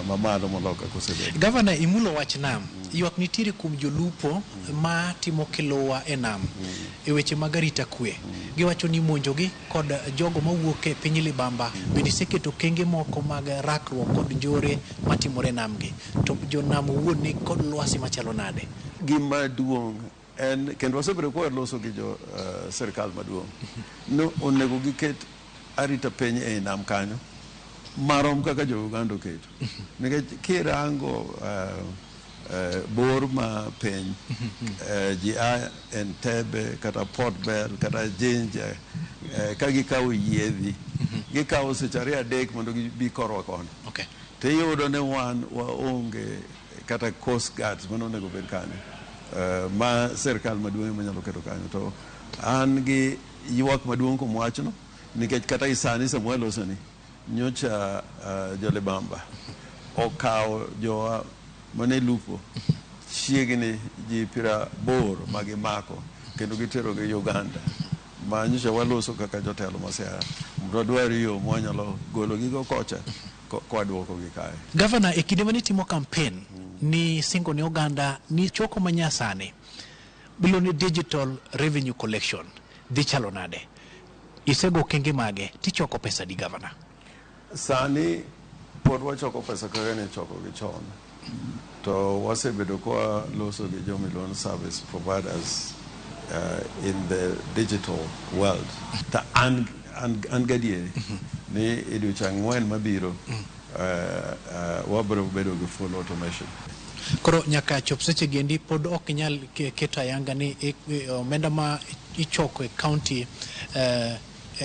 mamalo moloyo kaka osebedo. Gavana, imulo wach nam. Ywak nitiere kuom jolupo ma timo kiluwa e nam e weche mag arita kwe. Giwacho ni imonjogi kod jogo mawuok e piny libamba. Bende iseketo okenge moko mag rakruok kod njore matimore e nam gi. To jonam owuon ni kod lwasi machalo nade? Gima duong' en kendo wasebedo ka waloso gi jo sirkal maduong' ni onego giket arita piny ei nam kanyo marom kaka jo Uganda oketo. Nikech kirango bor ma piny, ji a Entebbe kata Port Bell kata Jinja, ka gikawo yiedhi, gikawo seche 2 3 mondo gibi korwa koni. To iyudo ni wan waonge kata coast guards mano onego bed kanyo, ma sirkal maduong' ema nyalo keto kanyo. To an gi ywak maduong' kuom wachno, nikech kata gi sani sama walosoni, nyocha jolibamba okawo jowa mane lupo chiegni ji 80 magimako kendo giterogi Uganda, ma nyocha waloso kaka jotelo ma Siaya mondo wadwar yo mwanyalo golo gigo kocha kwadwokogi kae. Gavana, e kinde mane itimo campaign ni singo ne oganda ni choko manyasani miluongo ni digital revenue collection dhi chalo nade? Isego okenge mage tichoko pesa di, Gavana? Sani pod wachoko pesa kaka ne ichoko gi chon, to wasebedo kwa loso gi joma iluongo ni service providers in the digital world. To an gadieri ni e dweche 4 mabiro, wabiro bedo gi full automation. Koro nyaka chop seche gi endi pod ok inyal keto ayanga ni omenda ma ichoko e county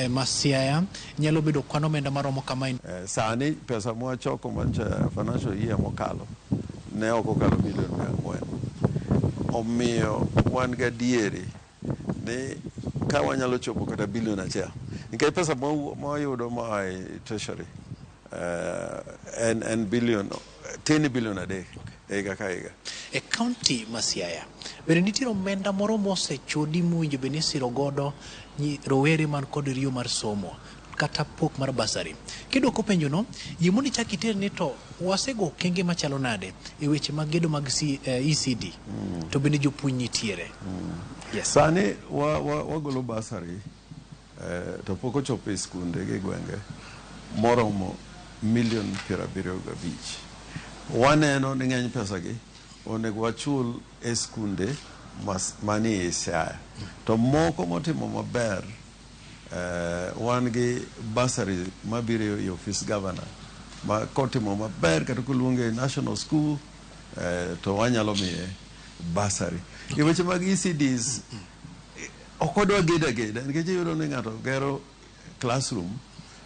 ma Siaya nyalo bedo kwan omenda maromo kama? Sani pesa mwachoko mancha financial year mokalo ne ok okalo milion 400. Omiyo wan gadieri ni ka wanyalo chopo kata bilion 1, nikech pesa mwayudo moa e treasury en bilion tin, bilion 3 higa ka higa. E county ma Siaya bende nitiere omenda moro mosechodi mowinjo bed ni isiro godo rowere man kod riyo mar somo kata pok mar bursary? Kidwoko penjono, yie mondo ichak iter ni to wasego okenge machalo nade e weche mag gedo mag ECD, to bende jopuonj nitiere? Yes. Sani wagolo bursary, to pok ochopo e skunde gi gwenge moromo milion 75. Waneno ni ng'eny pesa gi onego wachul e skunde manie Siaya. To moko motimo maber, wan gi bursary mabiro e office governor, ma kotimo maber kata koluonge national school, to wanyalo miye bursary. E weche mag ECDs, ok wadwa gedo ageda, nikech iyudo ni ng'ato gero classroom,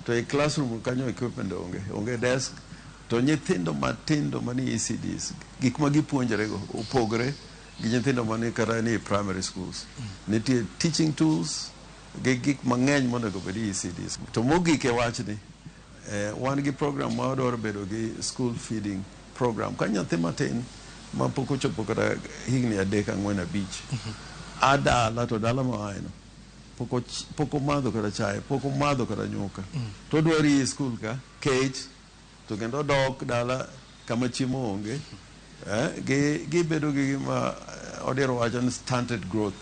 to e classroom kanyo equipment onge desk, to nyithindo matindo manie ECDs, gik ma gipuonjore go opogre gi nyithindo mani kata ni primary schools. Nitie teaching tools gi gik mang'eny monego bed e ECDs. To mogik e wachni, wan gi program ma wadwaro bedo gi school feeding program, ka nyathi matin ma pok ochopo kata higni 3 4 5 a dala, to dala ma oaeno pok omadho kata chae, pok omadho kata nyuka, to odwa riye e skul ka kech, to kendo odok dala kama chiemo onge, gibedo gi gima Odiero wacho ni stunted growth.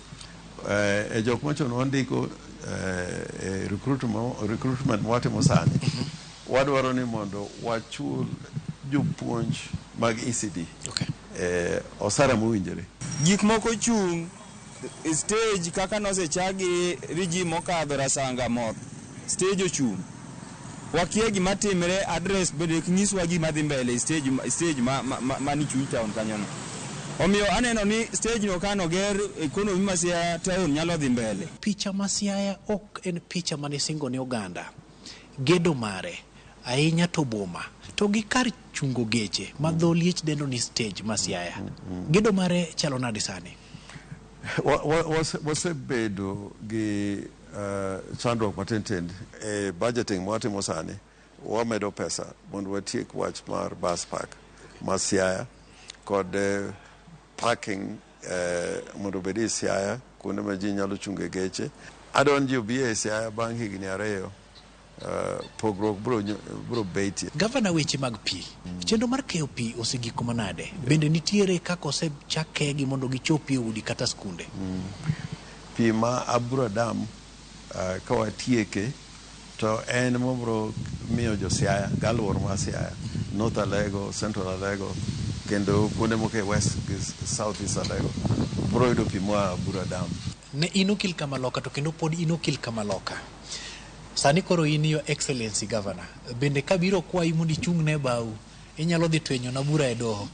E jok machon wandiko e recruitment mwatimo sani, wadwaro ni mondo wachul jopuonj mag ECD osara mowinjore. Gik moko chung' stage kaka nosechak gi regime mokadho Rasanga mor stage ochung', wakia gima timre. Address bende ok nyiswa gima dhi mbele e stage mani chuny town kanyono. Omiyo aneno ni stage no kanoger, economy ma Siaya town nyalo dhi mbele. Picha ma Siaya ok en picha mane singo ne oganda. Gedo mare ahinya to boma to gi kar chungo geche ma dho liech dendo ni stage ma Siaya. Gedo mare chalo nade sani? Wasebedo gi chandruok matin tin e budgeting mwatimo sani. Wamedo pesa mondo watiek wach mar bus park ma Siaya kod Parking mondo obed e Siaya, kuonde ma ji nyalo chunge geche. Adwa ni ji obi e Siaya bang' higni 2, pogruok biro betie. Gavana, weche mag pi, chenro mar keyo pi osegiko manade? Bende nitiere kaka osechak kegi mondo gichopi e udi kata skunde? Pi ma Abura Dam ka watieke to en mobiro miyo jo Siaya gi alwora mar Siaya, North Alego, Central Alego, kendo kuonde moko e West gi South East Alego biro yudo pi moa Abura Dam. Ne in okil Kamaloka to kendo pod in okil Kamaloka. Sani koro in Your Excellency Governor. Bende kabiro kwayi mondo ichung' ne bau, inyalo dhi twenyo na bura e doho?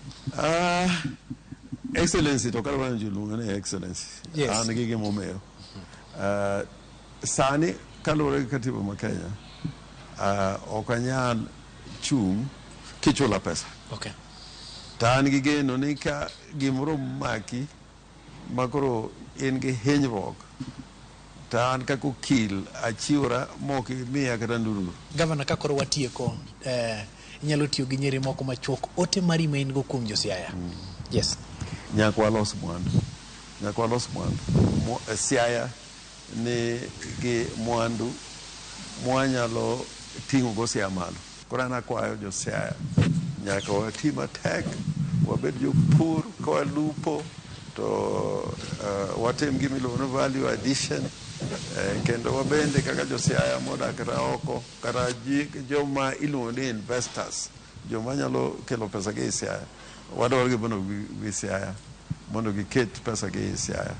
Excellency to kata mana ji luonga ni Excellency. Yes. An gi gimomiyo. Sani kaluwore gi katiba ma Kenya, ok anyal chung' kichula pesa. Okay. To an gi geno ni ka gimoro maki ma koro in gi hinyruok, to an kaka okil achiwora mok imiya kata ndururu. Gavana, ka koro watieko, inyalo tiyo gi nyiri moko machuok, ote mari ma in go kuom jo Siaya. Yes. Nyaka walos mwandu. Nyaka walos mwandu. Siaya ni gi mwandu mwanyalo ting'o go Siaya malo. Koro an akwayo jo Siaya nyaka wati matek, wabed jopur ka walupo, to watim gima iluongo ni value addition, kendo wabende kaka jo Siaya modak kata oko, kata joma iluongo ni investors, joma nyalo kelo pesa gi e Siaya, wadwaro gi mondo gibi Siaya, mondo giket pesa gi e Siaya,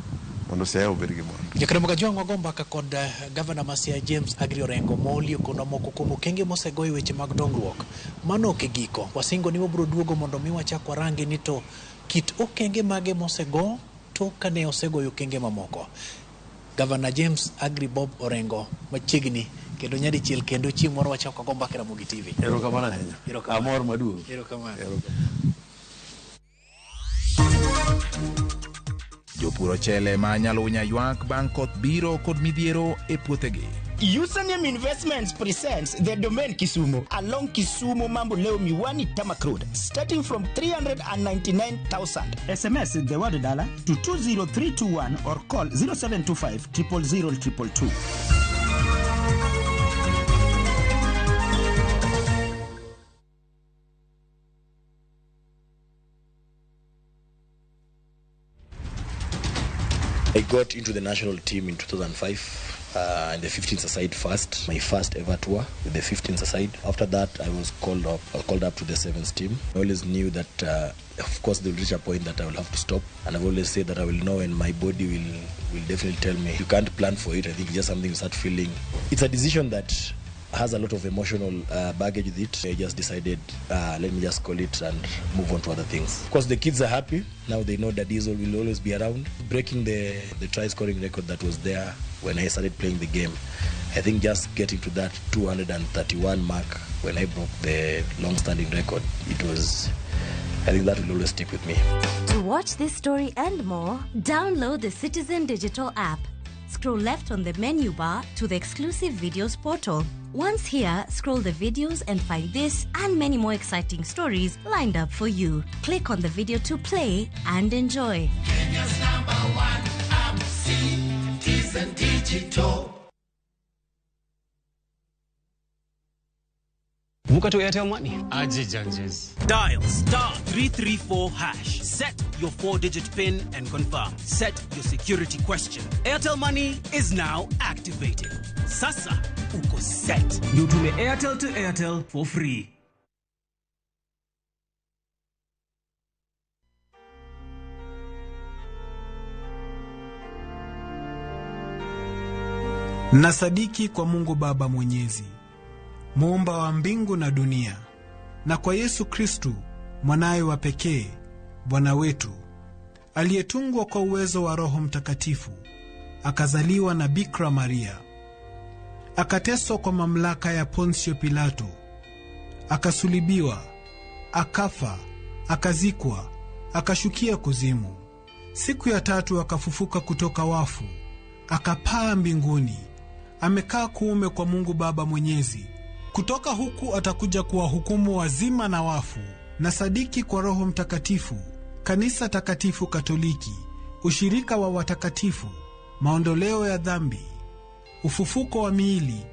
mondo Siaya obed gi mwandu. Jakaremo Kajwang' wago mbaka kod Gavana ma Siaya James Aggrey Orengo moolio kod moko kuom okenge mosegoyo weche mag dongruok. Mano ok e giko. Wasingo ni wabiro duogo mondo mi wachak warangi ni to kit okenge mage mosego tok kane osegoyo okenge mamoko. Gavana James Aggrey Bob Orengo machiegni kendo nyadichiel kendo chieng' moro wachak wago mbaka e Ramogi TV. Erokamano ahinya. Erokamano. Amor maduong'. Erokamano. Jopur ochele ma Nyalunya ywak bang' koth biro kod midhiero e puothegi. Username Investments presents the Domain Kisumu along Kisumu Mamboleo Miwani Tarmac Road, starting from 399,000. SMS the word dollar to 20321 or call 0725 000 222. I got into the national team in 2005 in the 15s aside first, my first ever tour with the 15s aside. After that, I was called up. I was called up to the sevens team. I always knew that, of course, there will reach a point that I will have to stop. And I've always said that I will know when my body will definitely tell me. You can't plan for it. I think it's just something you start feeling. It's a decision that has a lot of emotional baggage with it. I just decided, let me just call it and move on to other things. Of course, the kids are happy. Now they know that Diesel will always be around. Breaking the try-scoring record that was there when I started playing the game, I think just getting to that 231 mark when I broke the long-standing record, it was, I think that will always stick with me. To watch this story and more, download the Citizen Digital app. Scroll left on the menu bar to the exclusive videos portal. Once here, scroll the videos and find this and many more exciting stories lined up for you. Click on the video to play and enjoy. Kenya's number one app, Citizen Digital. Vuka to Airtel Money. Aje Janjes. Dial star 334 hash. Set your 4-digit PIN and confirm. Set your security question. Airtel Money is now activated. Sasa uko set. Utume Airtel to Airtel for free. Nasadiki kwa Mungu Baba Mwenyezi, muumba wa mbingu na dunia, na kwa Yesu Kristu mwanaye wa pekee, Bwana wetu, aliyetungwa kwa uwezo wa Roho Mtakatifu, akazaliwa na Bikira Maria, akateswa kwa mamlaka ya Ponsio Pilato, akasulibiwa, akafa, akazikwa, akashukia kuzimu. Siku ya tatu akafufuka kutoka wafu, akapaa mbinguni, amekaa kuume kwa Mungu Baba Mwenyezi. Kutoka huku atakuja kuwahukumu wazima na wafu. Na sadiki kwa Roho Mtakatifu, Kanisa Takatifu Katoliki, ushirika wa watakatifu, maondoleo ya dhambi, ufufuko wa miili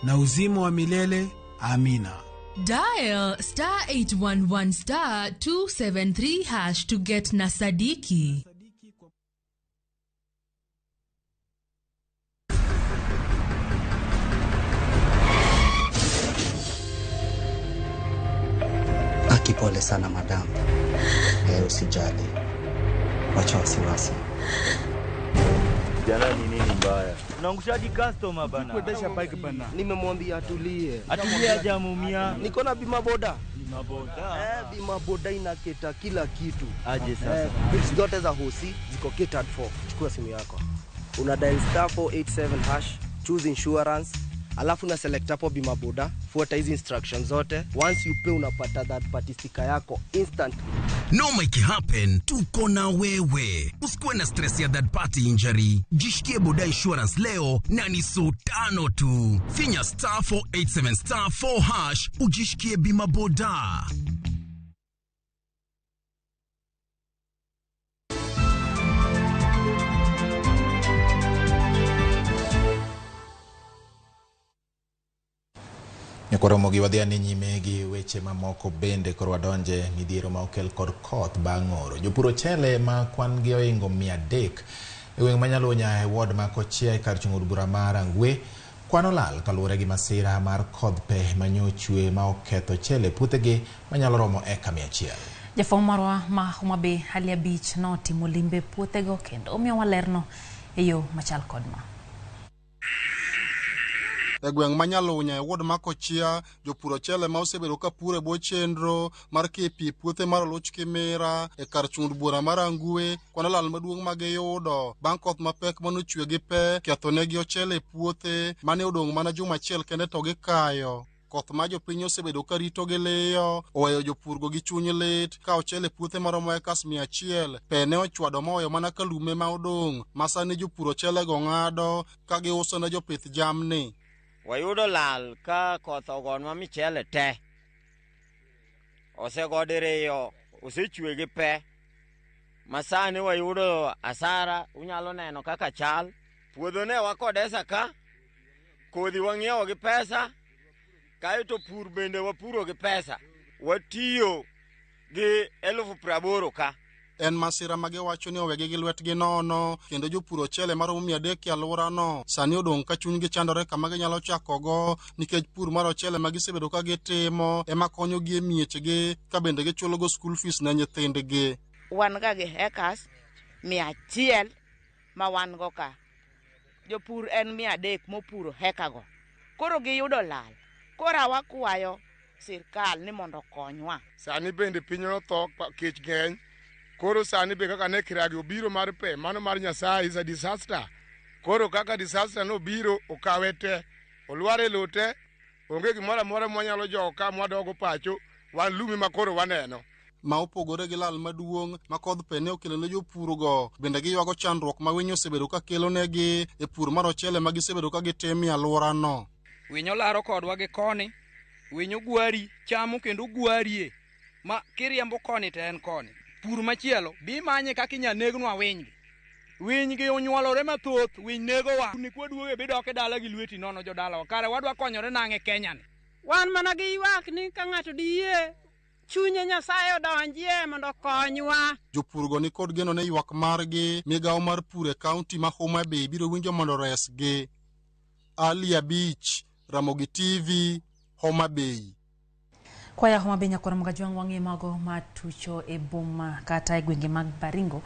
na uzima wa milele. Amina. Dial star 811 star 273 hash to get Nasadiki. Aki, pole sana madam. Usijali, wacha wasiwasi. Jana ni nini mbaya? Unaangushaji customer bana. Kuendesha bike bana. Nimemwambia atulie. Atulie aje ameumia. Niko na bima boda. Bima boda. Bima boda inaketa kila kitu. Aje sasa. Bills zote za hosi ziko catered for. Chukua simu yako. Una dial star 487 hash, choose insurance, alafu na select hapo bima boda, fuata hizi instructions zote. Once you pay unapata that party sticker yako instantly. Noma ikihappen, tuko na wewe. Usikuwe na stress ya third party injury. Jishikie boda insurance leo na ni so tano tu. Finya star 487 star 4 hash ujishikie bima boda. Nyakoromo gi wadhi ane nyime gi weche mamoko bende koro wadonje midhiero ma okel kod koth bang' oro. Jopur ochele ma kwan gi oingo 300 e gweng' ma Nyalunya e ward ma Kochia e kar chung' od bura mar Rangwe kwan olal kaluwore gi masira mar kodh pe manyochwe ma oketho ochele puothegi manyalo romo eka 100. Jafwambo marwa ma Homa Bay Halia Beach notimo limbe puothego kendo omiyowa lerno e yo machal kod ma. E gweng' ma Nyalunya e ward ma Kochia, jopur ochele ma osebedo ka puro e bwo chenro mar keyo pi e puothe mar Oluch Kimira e kar chung' od bura mar Rangwe kwan lal maduong' ma giyudo bang' koth mapek manochwe gi pe kethonegi ochele e puothe mane odong' mana juma achiel kende to gikayo. Koth ma jopiny osebedo ka rito gi liyo oweyo jopurgo gi chuny lit ka ochele puothe maromo ekas 100 pe ne ochwado moweyo mana ka lume ma odong' ma sani jopur ochelego ng'ado ka giuso ne jopith jamni. Wayudo lal ka koth ogonwa michele te. Osego diriyo, osechwe gi pe. Masani wayudo asara, unyalo neno kaka chal. Puodho ne wakodesa ka, kodhi wang'iewo gi pesa, kaeto pur bende wapuro gi pesa. Watiyo gi 80,000 ka. En masira ma giwacho ni owegi gi lwetgi nono kendo jopur ochele maromo 300 e alworano sani odong' ka chunygi chandore kama ginyalo chakogo nikech pur mar ochele ma gisebedo ka gitimo ema konyogi e miechgi ka bende gichulogo school fees ne nyithindgi. Wan ga gi hectares 100 ma wan go ka. Jopur en 300 mopuro hekago. Koro giyudo lal. Koro wakwayo sirkal ni mondo okonywa. Sani bende piny otho kech ng'eny. Koro sani be kaka ne kiragi obiro mar pe, mano mar Nyasaye is a disaster. Koro kaka disaster no biro okawe te, olwar e lowo te, onge gimoro amora mwanyalo jogo ka mwadogo pacho, wan lumi ma koro waneno. Ma opogore gi lal maduong' ma kodh pe ne okelo ne jopurgo, bende giywago chandruok ma winy osebedo ka kelonegi e pur mar ochele ma gisebedo ka gitimo e alworano. Winyo laro kodwa gi koni, winyo gwari, chamo kendo gwarie, ma kiriembo koni to en koni. Pur machielo bi manye kaka inya negnwa winygi. Winygi onyuolore mathoth, winy negowa. Ni kwaduoge bidok e dala gi lweti nono jodalawa. Kare wadwa konyore nang'e Kenya ni. Wan mana gi ywak ni ka ng'ato diyie chunye Nyasaye odonjie mondo okonywa. Jopurgo ni kod geno ne ywak margi, migawo mar pur e kaunti ma Homa Bay biro winjo mondo oresgi. Ali Abich, Ramogi TV, Homa Bay. Kwaya Homa Bay nyakwar Mgajwang' wang'e mago matucho e boma kata e gwenge mag Baringo.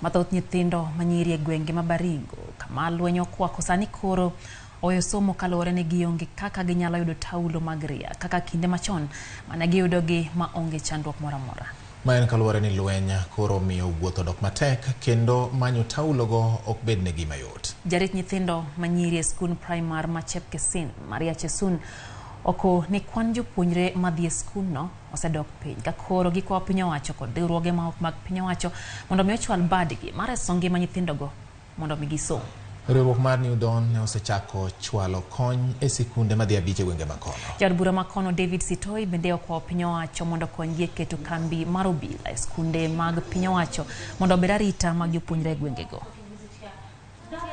Mathoth nyithindo manyiri e gwenge ma Baringo kama lweny okwako sani koro oweyo somo kaluwore ni gionge kaka ginyalo yudo taulo mag ria kaka kinde machon mane giyudogi ma onge chandruok moro amora. Ma en kaluwore ni lweny koro miyo wuoth odok matek kendo manyo taulogo ok bednegi mayot. Jarit nyithindo manyiri e skund primar ma Chepkesin, Maria Chesun, oko ni kwan jopuonjre madhi e skundno osedok piny ka koro gikwayo piny owacho kod riwruoge ma ok mag piny owacho mondo mi ochwal badgi mar reso ngima nyithindogo mondo mi gisom. Riwruok mar New Dawn ne osechako chwalo kony e sikunde madhi abich e gwenge makono. Jaod bura makono David Sitoi bende okwayo piny owacho mondo okonygi e keto kambi mar obila e skunde mag piny owacho mondo obed arita mag jopuonjre e gwengego.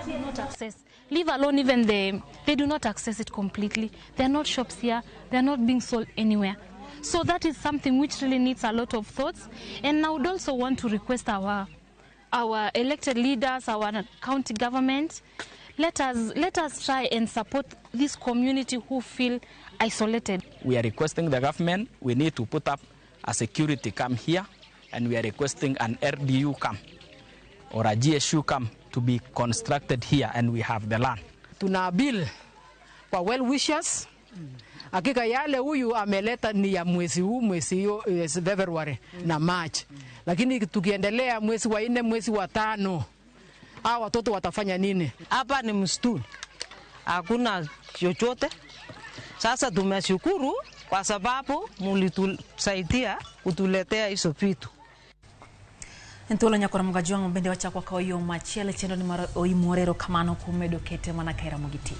Do not access, leave alone even they do not access it completely. There are not shops here, they are not being sold anywhere. So that is something which really needs a lot of thoughts. And I would also want to request our elected leaders, our county government, let us try and support this community who feel isolated. We are requesting the government, we need to put up a security camp here, and we are requesting an RDU camp or a GSU camp to be constructed here, and we have the land. Tuna appeal kwa well wishers. Hakika yale huyu ameleta ni ya mwezi huu, mwezi hiyo February na March, lakini tukiendelea mwezi wa nne, mwezi wa tano, hawa watoto watafanya nini? Hapa ni msituni, hakuna chochote. Sasa tumeshukuru kwa sababu mulitusaidia kutuletea hizo vitu. En thuolo nyakora Mugajwang' bende wachako wakawo yo machielo e chenro ni mar Oimore. Erokamano kuom medo kete mana ka Ramogi TV.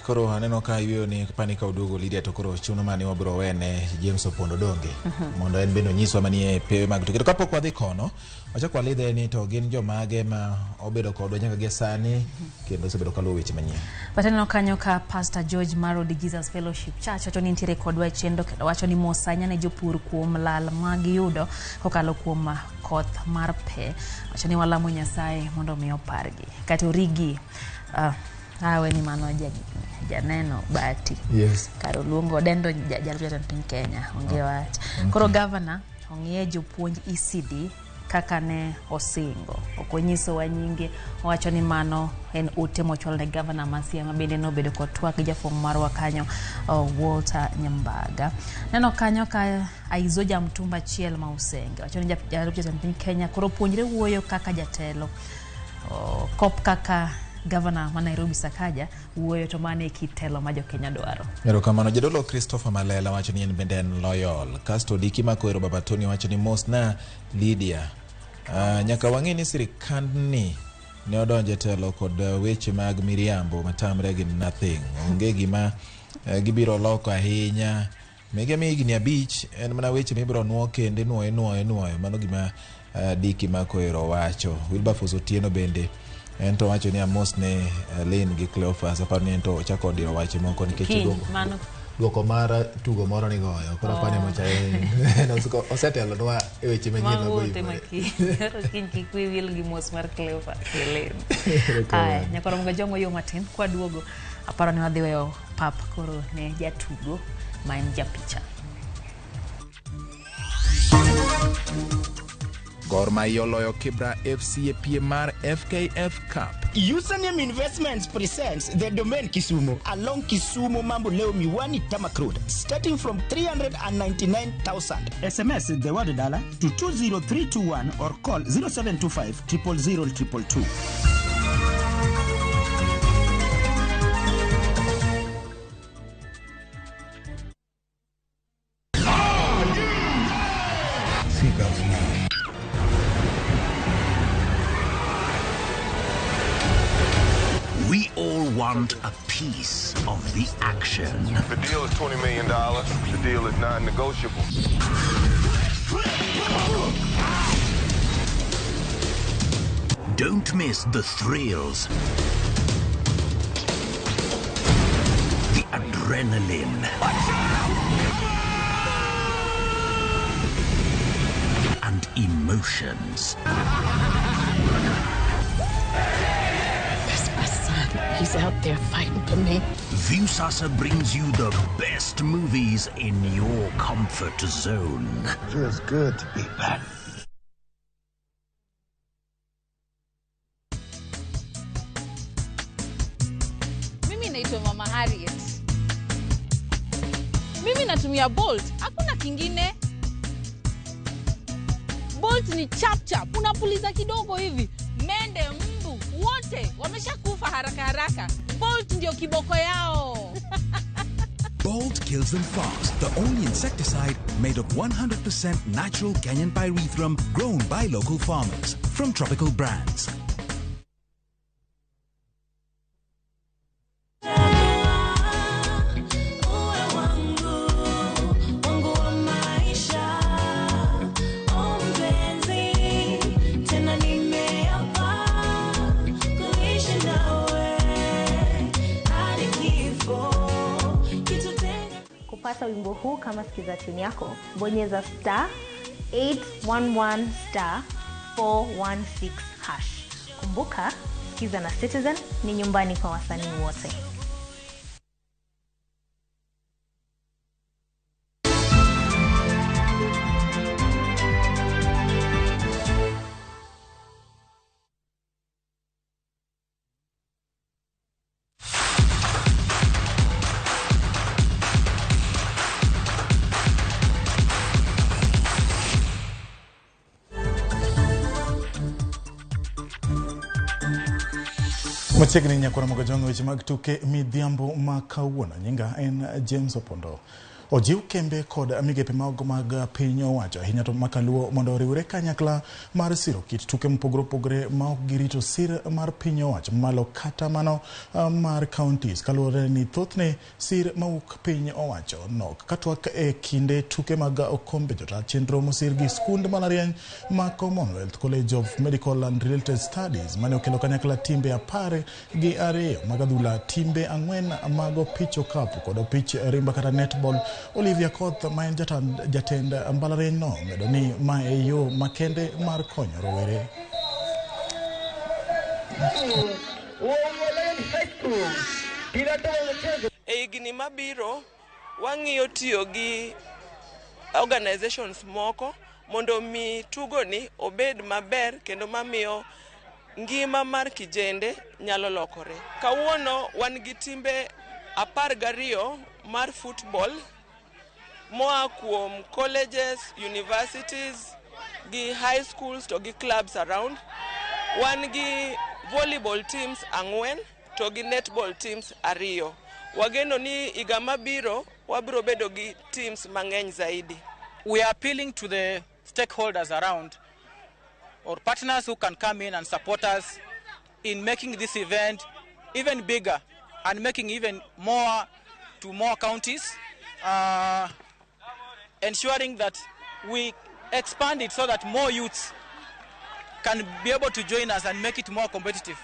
Koro aneno ka yweyo ni pani ka oduogo Lydia, to koro chuno mani wabiro wene James Opondo donge mondo en bende onyiswa manie pewe mag tuke. To kapok wadhi kono, wachak walidhe ni to gin jomage ma obedo kodwa nyaka gie sani kendo osebedo kaluwo weche manyien. But aneno kanyo ka Pastor George Maro di Jesus Fellowship Church wacho ni nitiere kodwa e chenro kendo wacho ni mos ahinya ne jopur kuom lal magiyudo kokalo kuom koth mar pe. Wacho ni walamo Nyasaye mondo omi opargi kata origi. Awe ni mano janeno Bahati. Yes. Kar oluongo Odendo jalup jatend piny Kenya onge wach. Koro gavana ong'iye jopuonj ECD kaka ne osingo. Ok onyisowa nyinge, owacho ni mano en ote mochwal ne gavana ma Siaya ma bende nobedo kod twak gi jafwambo marwa kanyo Walter Nyambaga. Neno kanyo ka Aizo Jamtumba achiel ma Usenge wacho ni jalup jatend piny Kenya koro puonjre wuoyo kaka jatelo kop kaka gavana ma Nairobi Sakaja wuoyo, to mano e kit telo ma jokenya dwaro. Erokamano. Jadolo Christopher Malela wacho ni en bende en loyal. Kasto Diki Makoero Baba Tony wacho ni mos na Lydia. Nyaka wang'e ni sirikandni ne odonjo e telo kod weche mag miriambo matamre gi nothing. Onge gima gibiro loko ahinya. Mege mi higni 5 en mana weche mibiro nuo kendo inuoyo inuoyo inuoyo. Mano gima Diki Makoero wacho. Wilberforce Otieno bende en to wacho ni amos ne Lynn gi Cleophas. Aparo ni en to ochako odiro wache moko nikech Kiny, duoko mano duoko mar tugo moro ni goyo koro apani mocha en osetelonwa e weche manyien mag Mawuothe Oimore. makiny. Koro kiny kik wiyi wil gi mos mar Cleophas gi Lynn. Erokamano. Aya, nyakoro Mugajwang' yo matin kwaduogo aparo ni wadhi weyo pap koro ne jatugo ma en japicha. Gor Mahia oloyo Kibra FC e piem mar FKF Cup. Username Investments presents the Domain Kisumu along Kisumu Mamboleo Miwani Tarmac Road, starting from 399,000. SMS the word dollar to 20321 or call 0725 000 222. Seatbelts now. We all want a piece of the action. The deal is $20 million. The deal is non negotiable. Don't miss the thrills, the adrenaline, and emotions. That's my son. He's out there fighting for me. Viusasa brings you the best movies in your comfort zone. Feels good to be back. Mimi naitwa Mama Harriet. Mimi natumia Bolt, hakuna kingine. Bolt ni chap chap, unapuliza kidogo hivi, mende, mbu wote wameshakufa haraka haraka. Bolt ndio kiboko yao. Bolt kills them fast. The only insecticide made of 100% natural Kenyan pyrethrum grown by local farmers from Tropical Brands. Kupata wimbo huu kama sikiza tune yako, bonyeza star 811 star 416 hash. Kumbuka, Sikiza na Citizen ni nyumbani kwa wasanii wote. Machiegni nyakora mogajwang' weche mag tuke midhiambo ma kawuono. Nyinga en James Opondo. Ojiw kembe kod migepe mago mag piny owacho ahinya to makaluo mondo oriwre kanyakla mar siro kit tuke mopogore opogore ma ok girito sir mar piny owacho malo kata mano mar counties kaluwore ni thothne sir mawuok piny owacho nok. Katwak e kinde tuke mag okombe jota chenro mosir gi skund mbalariany ma Commonwealth College of Medical and Related Studies mane okelo kanyakla timbe 12 mag adhula, timbe 4 mag opich okapu kod opich rimba kata netball. Olivia Koth ma en jatend mbalariany no omedo ni ma e yo makende mar konyo rowere. E higni mabiro wang'iyo tiyo gi organizations moko mondo mi tugoni obed maber kendo mamiyo ngima mar kijende nyalo lokore. Kawuono wan gi timbe 12 mar football moa kuom colleges, universities, gi high schools to gi clubs around. Wan gi volleyball teams 4 to gi netball teams 2. Wageno ni higa mabiro wabiro bedo gi teams mang'eny zaidi. We are appealing to the stakeholders around or partners who can come in and support us in making this event even bigger and making even more to more counties, ensuring that we expand it so that more youths can be able to join us and make it more competitive.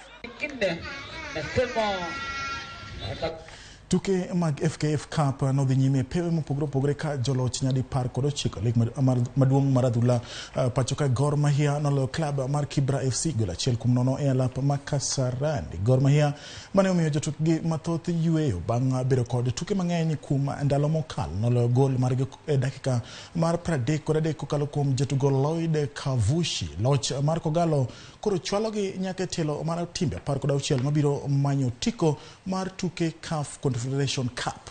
Tuke mag FKF Cup nodhi nyime pewe mopogore opogore ka joloch nyadi 19 lig maduong' mar adhula pacho ka Gor Mahia noloyo klab mar Kibra FC gol 1-0 e alap ma Kasarani. Gor Mahia mane omiyo jotukgi mathoth yueyo bang' bedo kod tuke mang'eny kuom ndalo mokalo noloyo gol margi e dakika mar 33 kokalo kuom jatugo Lloyd Kavushi. Loch mar Kogalo koro chwalogi nyaka e tielo mar timbe 16 mabiro manyo tiko mar tuke CAF Confederation Cup.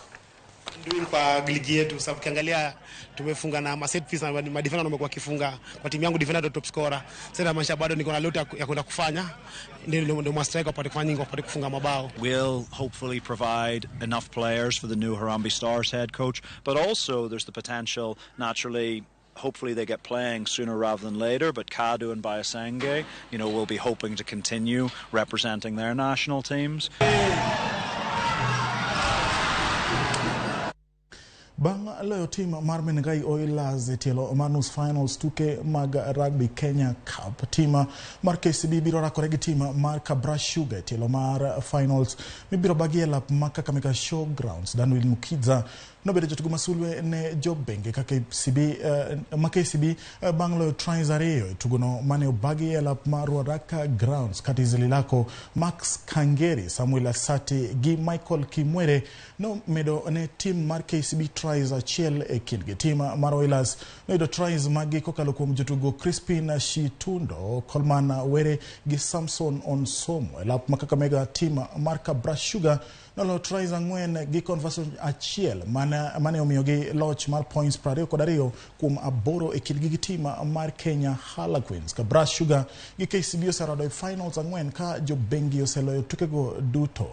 Doing kwa ligi yetu sababu kiangalia tumefunga na set piece na madefender wamekuwa kifunga. Kwa timu yangu defender ndio top scorer. Sasa inamaanisha bado niko na lota ya kwenda kufanya ndio ma striker apate kufanya nyingi apate kufunga mabao. Will hopefully provide enough players for the new Harambee Stars head coach, but also there's the potential naturally hopefully they get playing sooner rather than later, but Kadu and Bayasenge, you know, will be hoping to continue representing their national teams. Bang' loyo tim mar Menengai Oilers e tielo mar nus finals tuke mag Rugby Kenya Cup, tim mar KCB biro rakore gi tim mar Kabra Sugar e tielo mar finals mibiro bagi e lap ma Kakamega Showgrounds. Daniel Mukidza nobedo jatugo masulwe ne jobenge ka KCB bang' loyo tries 2 e tugono mane obagi e lap mar Ruaraka Grounds. Curtis Lilako, Max Kangeri, Samuel Asati gi Michael Kimwere nomedo ne tim mar KCB tries 1 e kindgi. Tim mar Oilers noyudo tries magi kokalo kuom jotugo Crispin Shitundo, Coleman Were gi Samson Onsomo. E lap ma Kakamega, tim mar Kabra Sugar noloyo tries 4 gi conversion 1 mane omiyogi loch mar points 22 kuom 8 e kindgi gi tim mar Kenya Harlequins. Kabra Sugar gi KCB oserado e finals 4 ka jobengi oseloyo tukego duto.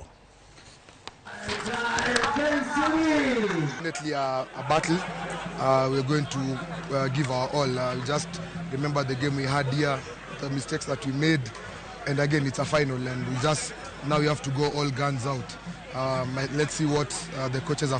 Definitely a battle. We're going to give our all. We just remember the game we had here, the mistakes that we made, and again it's a final, and we just now we have to go all guns out. Let's see what the coaches are.